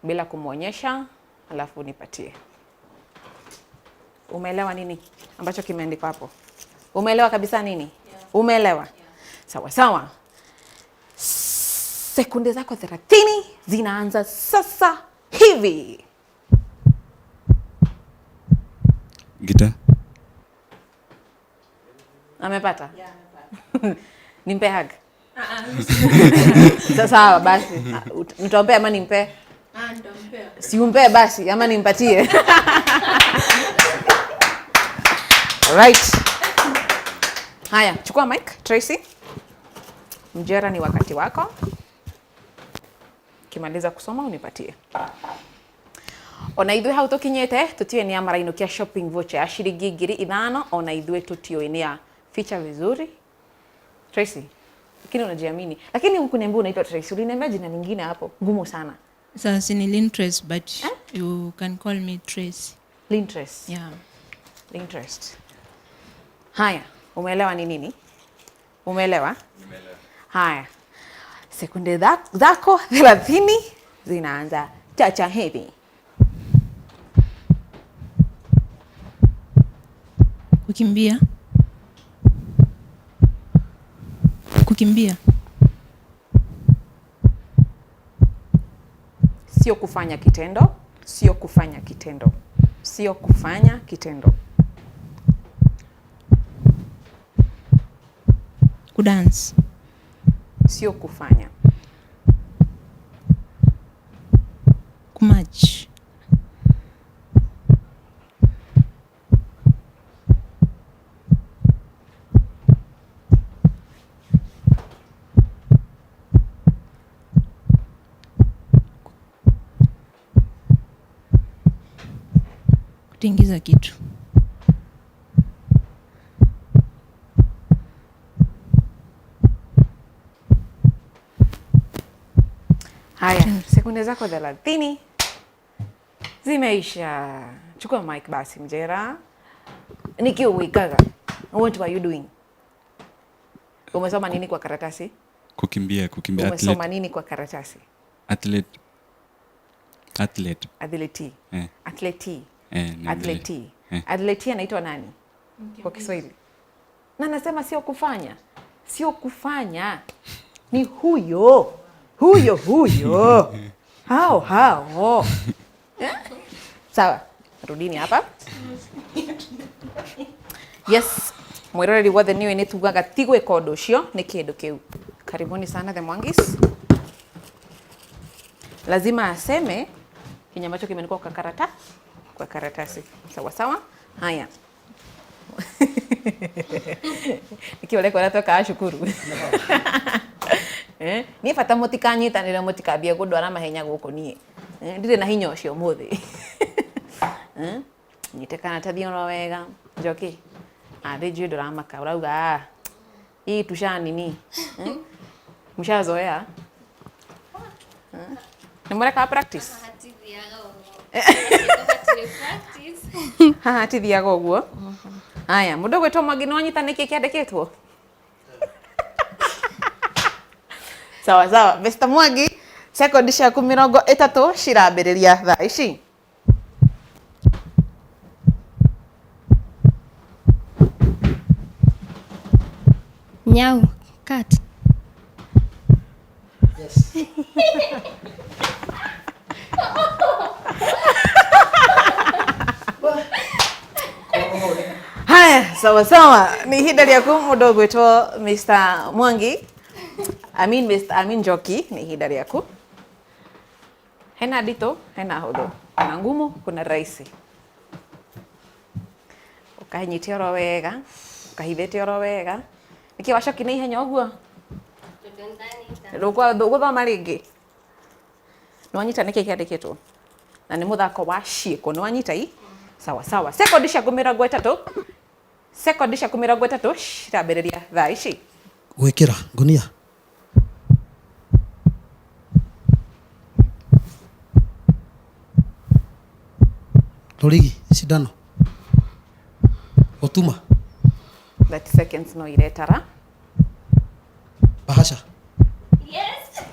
bila kumwonyesha, alafu nipatie. Umeelewa nini ambacho kimeandikwa hapo? Umeelewa kabisa nini? Yeah. Umeelewa? Yeah. Sawa sawa. Sekunde zako 30 zinaanza sasa hivi. Gita. Amepata? Yeah, amepata. Nimpe hug? Sasa sawa basi. Nitampea ama nimpe? Nitampea. Si umpe basi ama nimpatie. Right. Haya, chukua mic Tracy. Mjera, ni wakati wako. Kimaliza kusoma unipatie. Ona ithuĩ hau tũkinyĩte tũtiũĩ nĩ amarainũkia shopping voucher ya ciringi 5,000. Ona ithuĩ tũtiũĩ nĩ a feature vizuri. Tracy, lakini unajiamini. Lakini hukuniambia unaitwa Tracy, uliniambia jina lingine hapo ngumu sana. Sasa ni Lintress, but you can call me Tracy. Lintress. Yeah. Lintress. Haya, umeelewa ni nini? Umeelewa? Nimeelewa. Haya. Sekunde zako 30 zinaanza chacha hivi. Kukimbia. Kukimbia. Sio kufanya kitendo, sio kufanya kitendo. Sio kufanya kitendo. Kudance. Sio kufanya. Kumatch. Kutingiza kitu. Haya, sekunde zako 30 zimeisha. Chukua mic basi Mjera. Nikiuikaga. What were you doing? Umesoma nini kwa karatasi? Kukimbia, kukimbia. Umesoma Athlete. nini kwa karatasi? Athlete. Athlete. Athlete. Athlete. Athlete. Athlete anaitwa nani? Kwa Kiswahili. Na nasema sio kufanya. Sio kufanya. Ni huyo. Huyo huyo. Hao hao. Sawa. Rudini hapa. Yes. Mwiroreri wothe niwe nĩ tugaga ti gwĩka ũndũ ũcio nĩ kĩndũ kĩu. Karibuni sana The Mwangis. Lazima aseme kenye ambacho kimeandikwa kwa karata, kwa karatasi. Sawa sawa. Haya. Nikioleko natoka shukuru. Ni bata mũtikanyitanĩre mũtikambie kũndwara mahenya gũkũ niĩ. Ndirĩ na hinya ũcio ũmũthĩ. Nyite karatathi oro wega. Njoki. Thĩ njũĩ ndũramaka ũrauga hii tusha nini? Mshazoea? Nĩ mũreka practice? Haha tithiaga ũguo. Haya, mũndũ ũgwĩtwo Mwangi nĩ wanyita nĩkĩ kĩandĩkĩtwo? Sawa sawa. Mr. Mwangi, sekondi ciaku 30 cirambĩrĩria thaa ici. Nyau, cat. Yes. Haya, Sawa sawa, ni ihinda rĩaku mũndũ ũgwĩtwo Mr. Mwangi. I mean Mr. I mean Njoki, ni ihinda rĩaku. Hena nditũ, hena hũthũ. Kuna ngumu, kuna rahisi. Ũkahinyĩte oro wega, ũkahithĩte oro wega. Nĩkĩ wacoki na ihenya ũguo? Ndũgũthoma rĩngĩ? Nĩwanyita nĩkĩ kĩandĩkĩtwo? Na nĩ mũthako wa ciĩko, nĩwanyita i? Sawa sawa. Sekondi ciaku 30. Sekondi ciaku 30 cirambĩrĩria thaa ici. Gwĩkĩra ngunia. Rũrigi, cindano. Gũtuma. 30 seconds no iretara. Bahasha. Yes.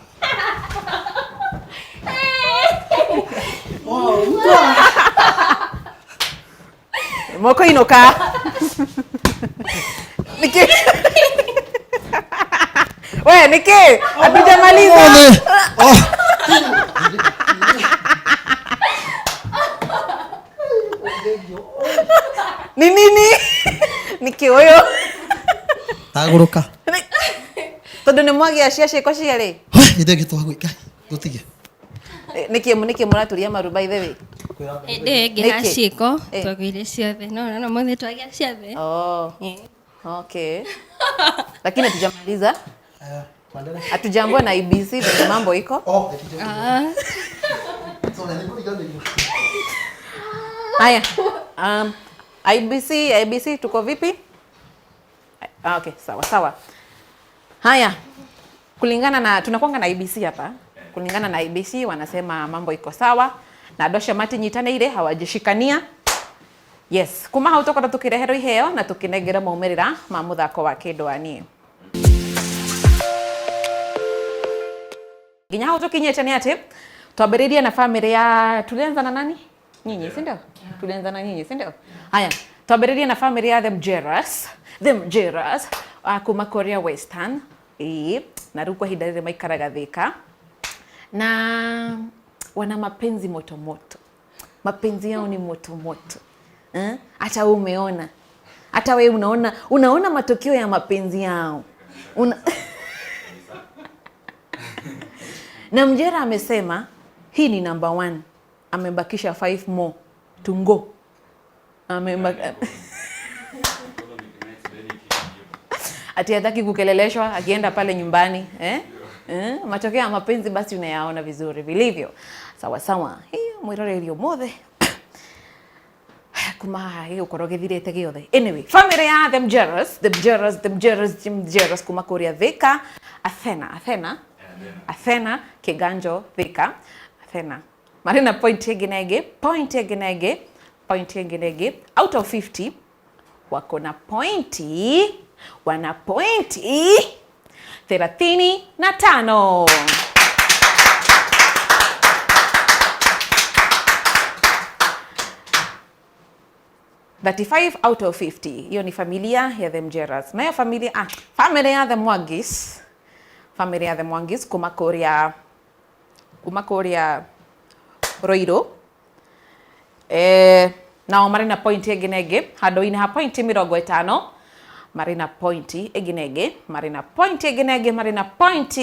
Mũkũinũka. Nĩkĩ? We, nĩkĩ? Hatujamaliza. Othe. Oh. Ni nini? Nĩkĩ ũyũ? Tagũrũka. Tondũ nĩ mwagĩa cia ciĩko cierĩ. Ithe gĩtwagwĩka. Tũtige. Nĩkĩ mũraturia maru by the way? Hĩndĩ ĩyo ĩngĩ ya Nĩkĩ? ciĩko Eh. twagĩire ciothe no no mothe twagĩa ciothe. Oh. Eh. Okay. Lakini hatujamaliza. Hatujambua na IBC venye mambo iko. Oh. Ah. Haya. IBC tuko vipi? Okay, sawa sawa. Haya. Kulingana na tunakuanga na IBC hapa. Kulingana na IBC wanasema mambo iko sawa na andũ acio matinyitanĩire hawajishikania. Yes, kuma hau tũkorwo tũkĩreherwo iheo na tũkĩnengera maumĩrĩra ma mũthako wa kĩndũ wa niĩ. Nginya hau tũkinyĩte nĩ atĩ twambĩrĩirie na family ya tulianza na nani? Nyinyi, si ndio? Tulianza na nyinyi, si ndio? Haya, twambĩrĩirie na family ya The Mjeras kuma Korea Western. Ĩĩ, na rĩu kwa ihinda rĩrĩ maikaraga Thika. Na wana mapenzi moto moto. Mapenzi yao ni moto moto. Hata wewe umeona. Hata wewe unaona matokeo ya mapenzi yao. Na Mjera amesema hii ni number 1. Amebakisha 5 more to go. Ati hataki kukeleleshwa akienda pale nyumbani, eh? Matokeo ya mapenzi basi unayaona vizuri vilivyo. Sawa sawa. Hiyo mwirore mothe. Kuma hiyo ukorwo githirite giothe. Anyway, family ya The Mjeras, The Mjeras, The Mjeras, The Mjeras kuma kuria Thika, Athena, Kiganjo, Thika, Athena. Marĩ na point ĩngĩ na ĩngĩ, point ĩngĩ na ĩngĩ, point ĩngĩ na ĩngĩ. Out of 50 wako na pointi, wana pointi 35. 35 out of 50. Hiyo ni familia ya The Mjeras. Nayo familia, familia ya The Mwangis. Familia ya The Mwangis kuma kuria Ruiru. Nao marĩ na point ĩngĩ na ĩngĩ, handũ-inĩ ha point 50, marĩ na point ĩngĩ na ĩngĩ, marĩ na point ĩngĩ na ĩngĩ, marĩ na point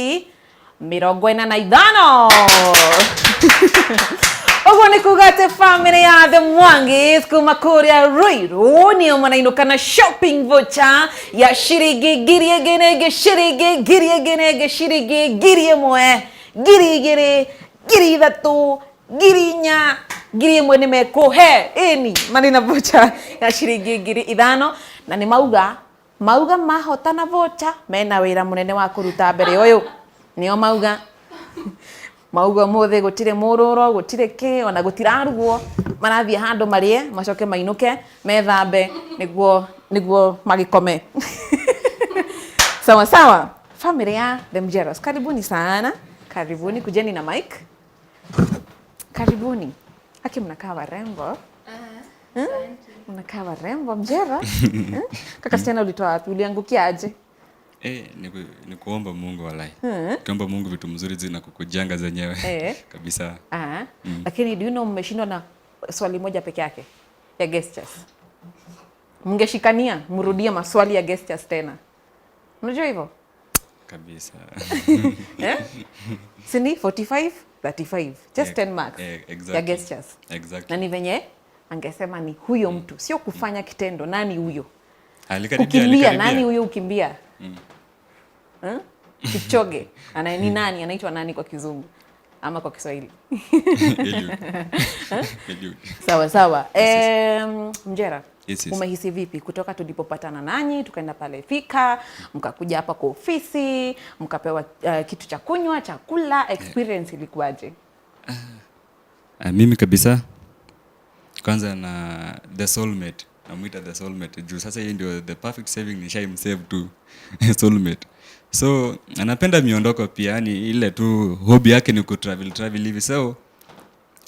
45. Ũguo nĩ kuga atĩ family ya The Mwangis kuma kũrĩa Ruiru nĩo marainũka na shopping voucher ya ciringi ngiri ĩngĩ na ĩngĩ, ciringi ngiri ĩngĩ na ĩngĩ, ciringi 1000, 2000, 3000, 4000, 1000 nĩ mekũhe. Ĩni, marĩ na voucher ya ciringi 5000 na nĩ mauga mahotana voucher mena wĩra mũnene wa kũruta mbere ũyũ. Nĩo mauga. Mauga mũthĩ gũtirĩ mũrũro, gũtirĩ kĩ, ona gũtirarugwo, marathiĩ handũ marĩe, macoke mainũke, methambe, nĩguo magĩkome. Sawa sawa. Family ya The Mjeras, karibuni sana. Karibuni, kujeni na mic. Karibuni. Haki mnakaa warembo. Mnakaa warembo Mjera. Kaka Sichana ulitoa wapi? Uliangukia aje? Ni kuomba Mungu walai. Kuomba Mungu vitu mzuri zinakukujanga zenyewe. Kabisa. Lakini do you know mmeshindwa na swali moja peke yake ya gestures? Mngeshikania mrudie maswali ya gestures tena. Unajua hivyo? Kabisa. Eh? Si ni 45 35, just 10 marks Exactly. ya gestures. Exactly. Na ni venye angesema ni huyo mtu, sio kufanya kitendo, nani huyo? Alikaribia, Kukimbia, alikaribia. nani huyo ukimbia? Kipchoge. Ana ni nani? Anaitwa nani kwa Kizungu ama kwa Kiswahili? Eliud. Eliud. Sawa sawa. Mjera, Yes, yes. umehisi vipi kutoka tulipopatana nanyi tukaenda pale Thika, mkakuja hapa kwa ofisi, mkapewa kitu cha kunywa, chakula, experience ilikuwaje? Mimi kabisa kwanza na the soulmate, namuita the soulmate juu sasa hii ndio the perfect saving, nishaimsave tu soulmate. So anapenda miondoko pia, yani ile tu hobby yake ni kutravel travel hivi, so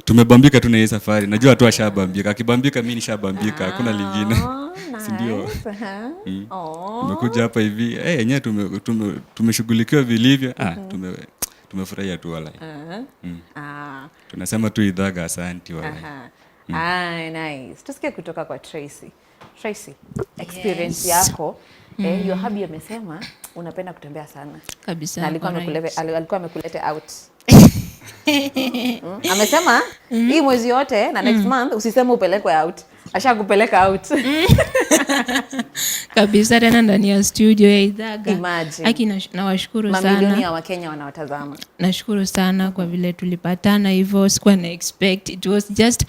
tumebambika tu na hii safari. Najua tu ashabambika, akibambika mimi nishabambika, hakuna lingine. Si ndio? Nice, aha. Oh. Tumekuja hapa hivi yenyewe tumeshughulikiwa vilivyo. Tumefurahia tu walai. Tunasema tu Ithaga asanti walai. Aha. Ah, nice. Tusikie kutoka kwa Tracy. Tracy, experience Yes. yako. Your hubby amesema unapenda kutembea sana. Kabisa. Na alikuwa alright. alikuwa amekulete out. Amesema hii mwezi yote na next month usiseme upelekwe out. Ashakupeleka out. Kabisa, tena ndani ya studio ya Ithaga. Imagine. Aki nawashukuru Mamilioni sana. ya Wakenya wanawatazama. Nashukuru sana kwa vile tulipatana hivyo, sikuwa na expect. It was just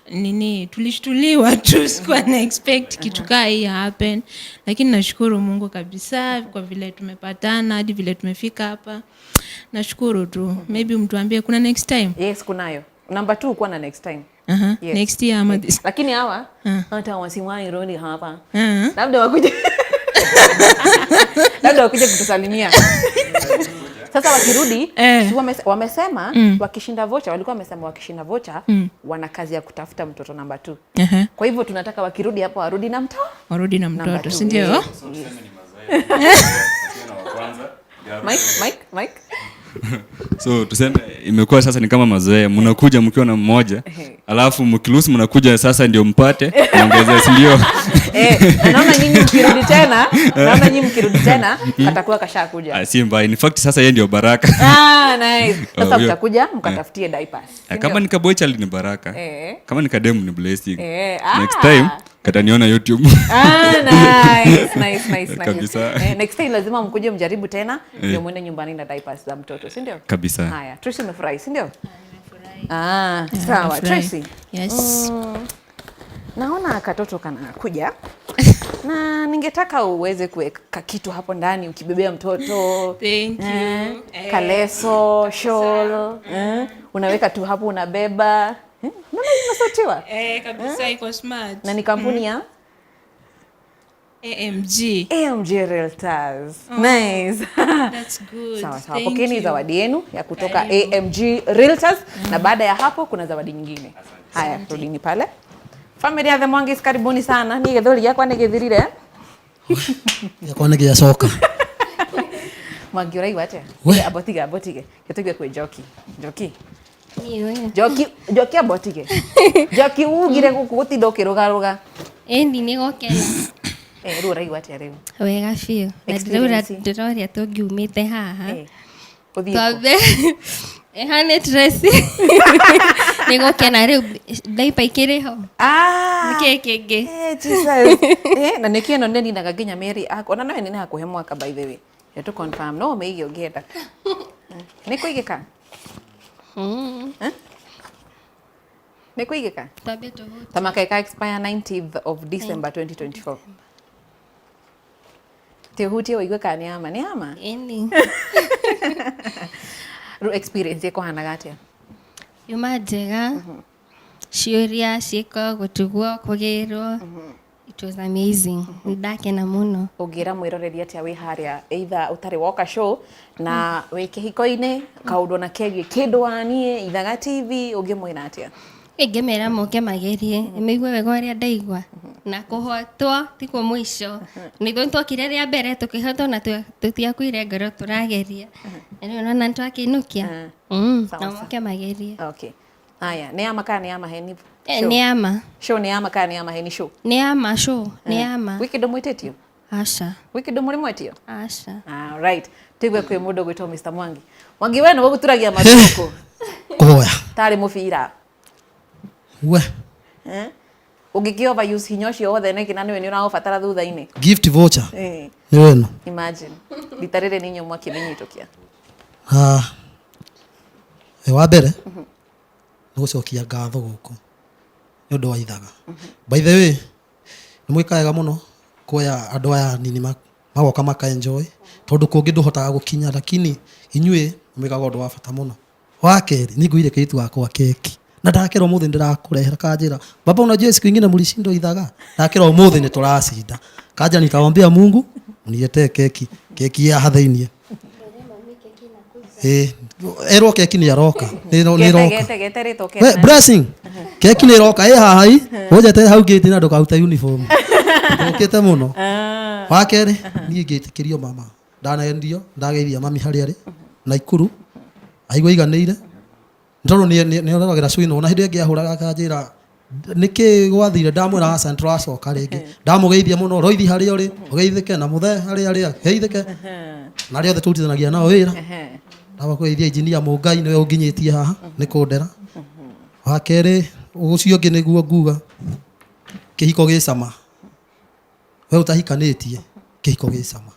nini, tulishtuliwa tu, sikuwa na expect kitu kaa hii happen, lakini nashukuru Mungu kabisa kwa vile tumepatana hadi vile tumefika hapa. Nashukuru tu. Maybe mtuambie kuna next time. Yes, kunayo. Number 2 kuwa na next time. Yes. Next year ama this. Lakini hawa hata wasiwahi rudi hapa. Labda wakuje. Labda wakuje kutusalimia. Sasa wakirudi, si wamesema wakishinda vocha, walikuwa wamesema wakishinda vocha wana kazi ya kutafuta mtoto namba 2. Kwa hivyo tunataka wakirudi hapo warudi na mtoto. Warudi na Namba mtoto, two, si ndio? yes. Mike, Mike, Mike. So tuseme imekuwa sasa ni kama mazoea, mnakuja mkiwa na mmoja, alafu mkiruhusu mnakuja sasa ndio mpate muongezee, si ndio? Naona nyinyi mkirudi tena, naona nyinyi mkirudi tena atakuwa kashakuja. Si mbaya. In fact sasa yeye ndio baraka. Nice. Sasa mtakuja mkatafutie diapers. Kama ni kaboy child ni baraka. Kama ni kademu ni blessing. Next time kataniona YouTube. Nice, nice, nice, nice. Kabisa. Next time lazima mkuje mjaribu tena ndio muende nyumbani na diapers za mtoto, si ndio? Kabisa. Haya, Tracy umefurahi, si ndio? Sawa, Nimefurahi. Tracy. Yes. Naona katoto kanakuja. Na ningetaka uweze kuweka kitu hapo ndani ukibebea mtoto. Thank you. Kaleso, shawl, unaweka tu hapo unabeba. Naona imesotiwa. Kabisa iko smart. Na ni kampuni ya AMG. AMG Realtors. Nice. That's good. Sawa sawa. Thank Pokeeni you. zawadi yenu ya kutoka AMG Realtors na baada ya hapo kuna zawadi nyingine. Haya, rudini pale. Familia ya The Mwangis, karibuni sana. Ni githuri yakwa ni githirire. Yakwa ni giacoka. Mwangi uraigua atia? We. Abotige, abotige. Gituge kwi Njoki. Njoki. Ni we. Njoki, Njoki abotige. Njoki ugire guku gutinda ukirugaruga. Ĩni nĩ gũkena. Rĩu ũraigua atĩa rĩu? Wega biũ. Na ndĩraura Experience. ndĩroria tũngiumĩte haha. Ũthiĩ kũ? Twambe. Hane Tracy. Nĩ gũkena rĩu diaper ikĩrĩ ho. Nĩkĩĩ kĩngĩ? Jesus. Na nĩkĩo ĩno nĩninaga nginya mĩeri akwa. Ona no ĩnine hakuhĩ mwaka by the way. Ya tu confirm. No ũmĩige ũngĩenda. Nĩ kũigĩka? Nĩ kũigĩka? Twambe tũhute. Tamaka ika expire 19th of December 2024. Tĩhutie ũigue kana nĩ ama. Nĩ ama? Ĩni. Rĩu experience ĩkũhanaga atĩa? Yuma njega. Ciũria ciĩko gũtugwo kũgĩrwo. It was amazing. Nĩndakena mũno. Ũngĩra mwĩroreri atĩa wĩ harĩa either ũtarĩ woka show na wĩ kĩhiko-inĩ kaũndũ na kegiĩ kĩndũ wa niĩ Ithaga TV ũngĩmwĩra atĩa? Ingĩmera moke magerie maigue wega ũrĩa ndaigua na kũhotwo tikuo mũico. Nĩ ithuĩ twokire rĩa mbere tũkĩhotwo na tũtiakuire ngoro tũrageria. Rĩu nĩwona nĩtwakĩinũkia. Sawa, Na sawa. moke magerie. Okay. Haya, nĩ ama kana nĩ ama heni? Eh, Show. nĩ ama. Show nĩ ya ma kana nĩ ya maheni show? Nĩ ama show, nĩ ama. Gwĩ kĩndũ mwĩtĩtio? Aca. Gwĩ kĩndũ mũrĩ mwetio? Aca. All right. Tũigue kwĩ mũndũ ũgwĩtwo Mr. Mwangi. Mwangi we nĩwe ũgũturagia matũkũ Kũhoya. tarĩ mũbira. We. Eh? Ũngĩkĩ overuse hinya ũcio wothe nĩkĩ na nĩwe nĩ ũraũbatara thutha-inĩ? Gift voucher. Eh. Nĩ weno. Imagine. Rita rĩrĩ nĩ inyuĩ mwakĩmĩnyitũkia. Ah. Wa mbere nĩ gũcokia ngatho gũkũ nĩ ũndũ wa ithaga. By the way, nĩ mwĩkaga wega mũno kuoya andũ aya anini magoka maka enjoy tondũ kũngĩ ndũhotaga gũkinya, lakini inyuĩ mwĩkaga ũndũ wa bata mũno. Wa kerĩ, nĩ ngũire kairĩtu gakwa keki na ndakĩra ũmũthĩ ndĩrakũrehera, kanjĩra baba, unajua siku ingine mlishindwa ithaga, ndakĩra ũmũthĩ nĩ tũracinda, kanja nitawaambia Mungu mniletee keki, keki ya thĩiniĩ. Ĩ, erwo keki nĩ aroka, nĩ ĩroka. Gete gete rĩtwa We, kena. blessing keki nä ĩroka ĩ haha i ũnjete hau ngĩti na ndũkarute uniform ũkĩte mũno. Wa kerĩ, niĩ ngĩtĩkĩrio mama ndanendio ndageithia mami harĩa arĩ Naikuru, aigua iganĩire nĩ tondũ nĩ ororagĩra cui na hĩndĩ ĩngĩ ahũraga akanjĩra nĩkĩ gwathire, ndamwĩra aca nĩtũracoka rĩngĩ, ndamũgeithia mũno roithi harĩa ũrĩ ũgeithĩke na mũthee harĩa arĩ geithĩke na arĩa othe tũrutithanagia nao wĩra, ndabakũgeithia injinia Mũngai nĩwe ũnginyĩtie haha nĩ kũndera. Wa kerĩ ũcio ũngĩ nĩguo nguga kĩhiko gĩ cama, we ũtahikanĩtie kĩhiko gĩ cama,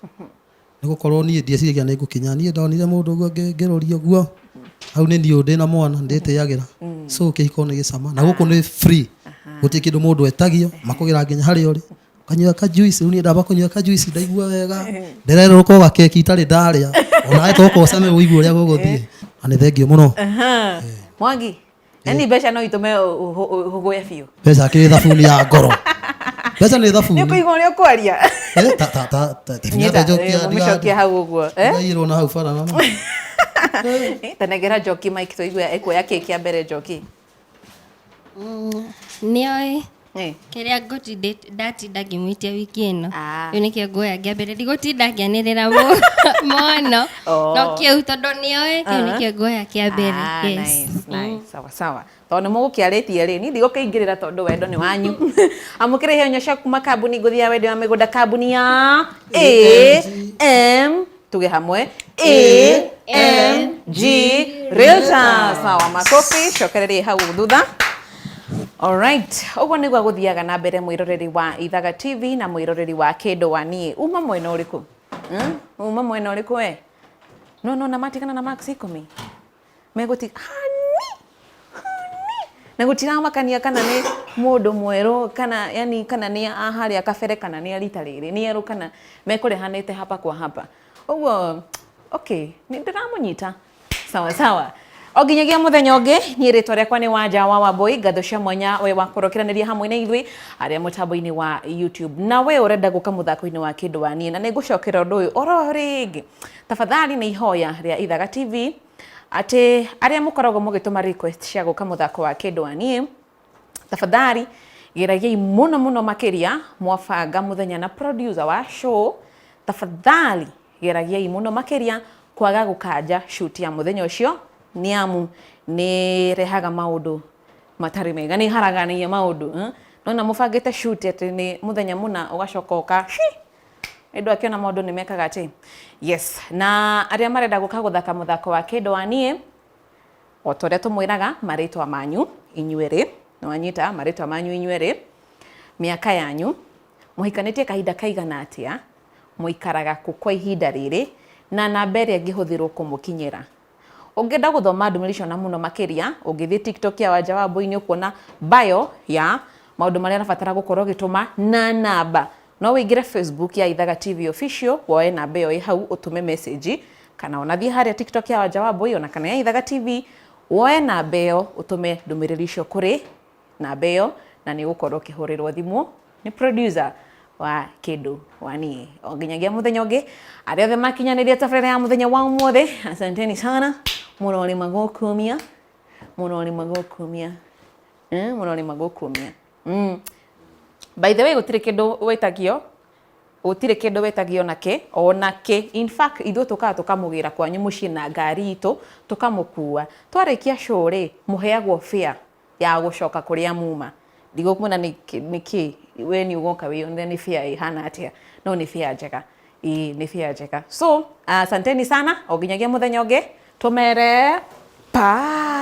nĩ gũkorwo niĩ ndieciragia nĩ ngũkinya, niĩ ndonire mũndũ ũguo ngĩrũria ũguo hau nĩ niĩ ndĩ na mwana ndĩtĩagĩra, so kĩhiko nĩ gĩcama na gũkũ nĩ free, gũtirĩ kĩndũ mũndũ etagio, makũgĩra nginya harĩa ũrĩ kanyua ka juice, rĩu niĩ ndamba kũnyua ka juice ndaigua wega, ndĩrerũrũka o gakeki itarĩ ndarĩa, onawe toka ũcame ũigue ũrĩa gũgũthiĩ, na nĩ thengiũ mũno. Mwangi, yani mbeca no itũme ũhũgũe biũ. Mbeca akĩrĩ thabuni ya ngoro, mbeca nĩ Nĩ thabuni. ũkũigua ũrĩa ũkwaria. Eh, ta ta ta ta Nyita, mũmĩcokie hau ũguo. Eh? Ndigairwo na hau bara na ma. Tanengera Njoki mic tũigue ekuoya kĩ kĩa mbere Njoki. Nĩoĩ Eh. kĩrĩa ngũtindĩ ndatinda ngĩmwĩtia wiki ĩno. Ah. Rĩu nĩkĩo nguoya kĩa mbere, ndigũtinda ngĩanĩrĩra mũno. Oh. No kĩu tondũ nĩoĩ kĩu nĩkĩo nguoya kĩa mbere. Ah, Yes. nice, nice. Sawa sawa. Tondũ nĩ mũgũkĩarĩtie rĩ, niĩ ndigũkĩingĩrĩra tondũ wendo nĩ wanyu. Amũkĩra iheo cia kuma kambuni ngũthi ya wendia wa mĩgũnda, kambuni ya A M, tuge hamwe A M G Realtors. Sawa, makofi, cokererie hau thutha. Alright, ũguo nĩguo gũthiaga na mbere mwĩroreri wa Ithaga TV na mwĩroreri wa Kĩndũ wa niĩ. Uma mwena ũrĩkũ? Uma mwena ũrĩkũ we? No no na matigana na max 10. Megũtiga hani hani na gũtiramakania kana nĩ mũndũ mwerũ kana yani kana nĩ a harĩa kabere kana nĩ a rita rĩrĩ nĩ erũ kana mekũrehanĩte hapa kwa hapa. Ũguo okay, nĩ ndĩramũnyita. Sawa sawa. O nginyagia mũthenya ũngĩ, niĩ rĩtwa rĩakwa nĩ Wanja wa Wambui, ngatho cia mwanya we wakorwo ũkĩranĩria hamwe na ithuĩ arĩa mũtambo-inĩ wa YouTube. Na we ũrenda gũka mũthako-inĩ wa Kĩndũ wa niĩ, na nĩ ngũcokera ũndũ ũyũ oro rĩngĩ. Tafadhali nĩ ihoya rĩa Ithaga TV atĩ arĩa mũkoragwo mũgĩtũma request cia gũka mũthako wa Kĩndũ wa niĩ, tafadhali geragiai mũno mũno makĩria mwabanga mũthenya na producer wa show, tafadhali geragiai mũno makĩria kwaga gũkanja shoot ya mũthenya ũcio, nĩ amu nĩ rehaga maũndũ matarĩ mega, nĩ haraganagia maũndũ. Nona mũbangĩte shoot atĩ nĩ mũthenya mũna ũgacoka ũka ĩndũ akĩona maũndũ nĩ mekaga atĩ yes. Na arĩa marenda gũka gũthaka mũthako wa Kĩndũ wa niĩ, o ta ũrĩa tũmwĩraga, marĩtwa manyu inyuerĩ, nĩwanyita, marĩtwa manyu inyuerĩ, mĩaka yanyu, mũhikanĩtie kahinda kaigana atĩa, mũikaraga kũ kwa ihinda rĩrĩ, na namba ĩrĩa ĩngĩhũthĩrwo kũmũkinyĩra. Ũngĩenda gũthoma ndũmĩrĩri icio na mũno makĩria, ũngĩthiĩ TikTok ya Wanja wa Mbui nĩ ũkuona bio ya maũndũ marĩa ũrabatara gũkorwo ũgĩtũma na namba. No ũingĩre Facebook ya Ithaga TV Official, woe namba ĩyo ĩ hau ũtũme message, kana ona thiĩ harĩa TikTok ya Wanja wa Mbui ona kana ya Ithaga TV, woe namba ĩyo ũtũme ndũmĩrĩri icio kũrĩ namba ĩyo, na nĩ ũgũkorwo ũkĩhũrĩrwo thimũ nĩ producer wa Kĩndũ wa niĩ. O nginyagia mũthenya ũngĩ, arĩa othe makinyanĩria tabarĩra ya mũthenya wa ũmũthĩ, asanteni sana, mũrorĩ magũkumia, mũrorĩ magũkumia, mũrorĩ magũkumia. By the way, gũtirĩ kĩndũ wĩtagio, gũtirĩ kĩndũ wĩtagio nakĩ, ona kĩ. In fact, ithuĩ tũkaga tũkamũgĩra kwanyu mũciĩ na ngari itũ, tũkamũkua. Twarĩkia show rĩ, mũheagwo fare. Ya gũcoka kũrĩa muma. Ndigũkwĩra nĩ kĩ we nĩ ũgoka wĩyonere nĩ fare ĩhana atĩa, no nĩ fare njega. Ĩĩ, nĩ fare njega. So asanteni sana, o nginyagia mũthenya ũngĩ tũmere bye.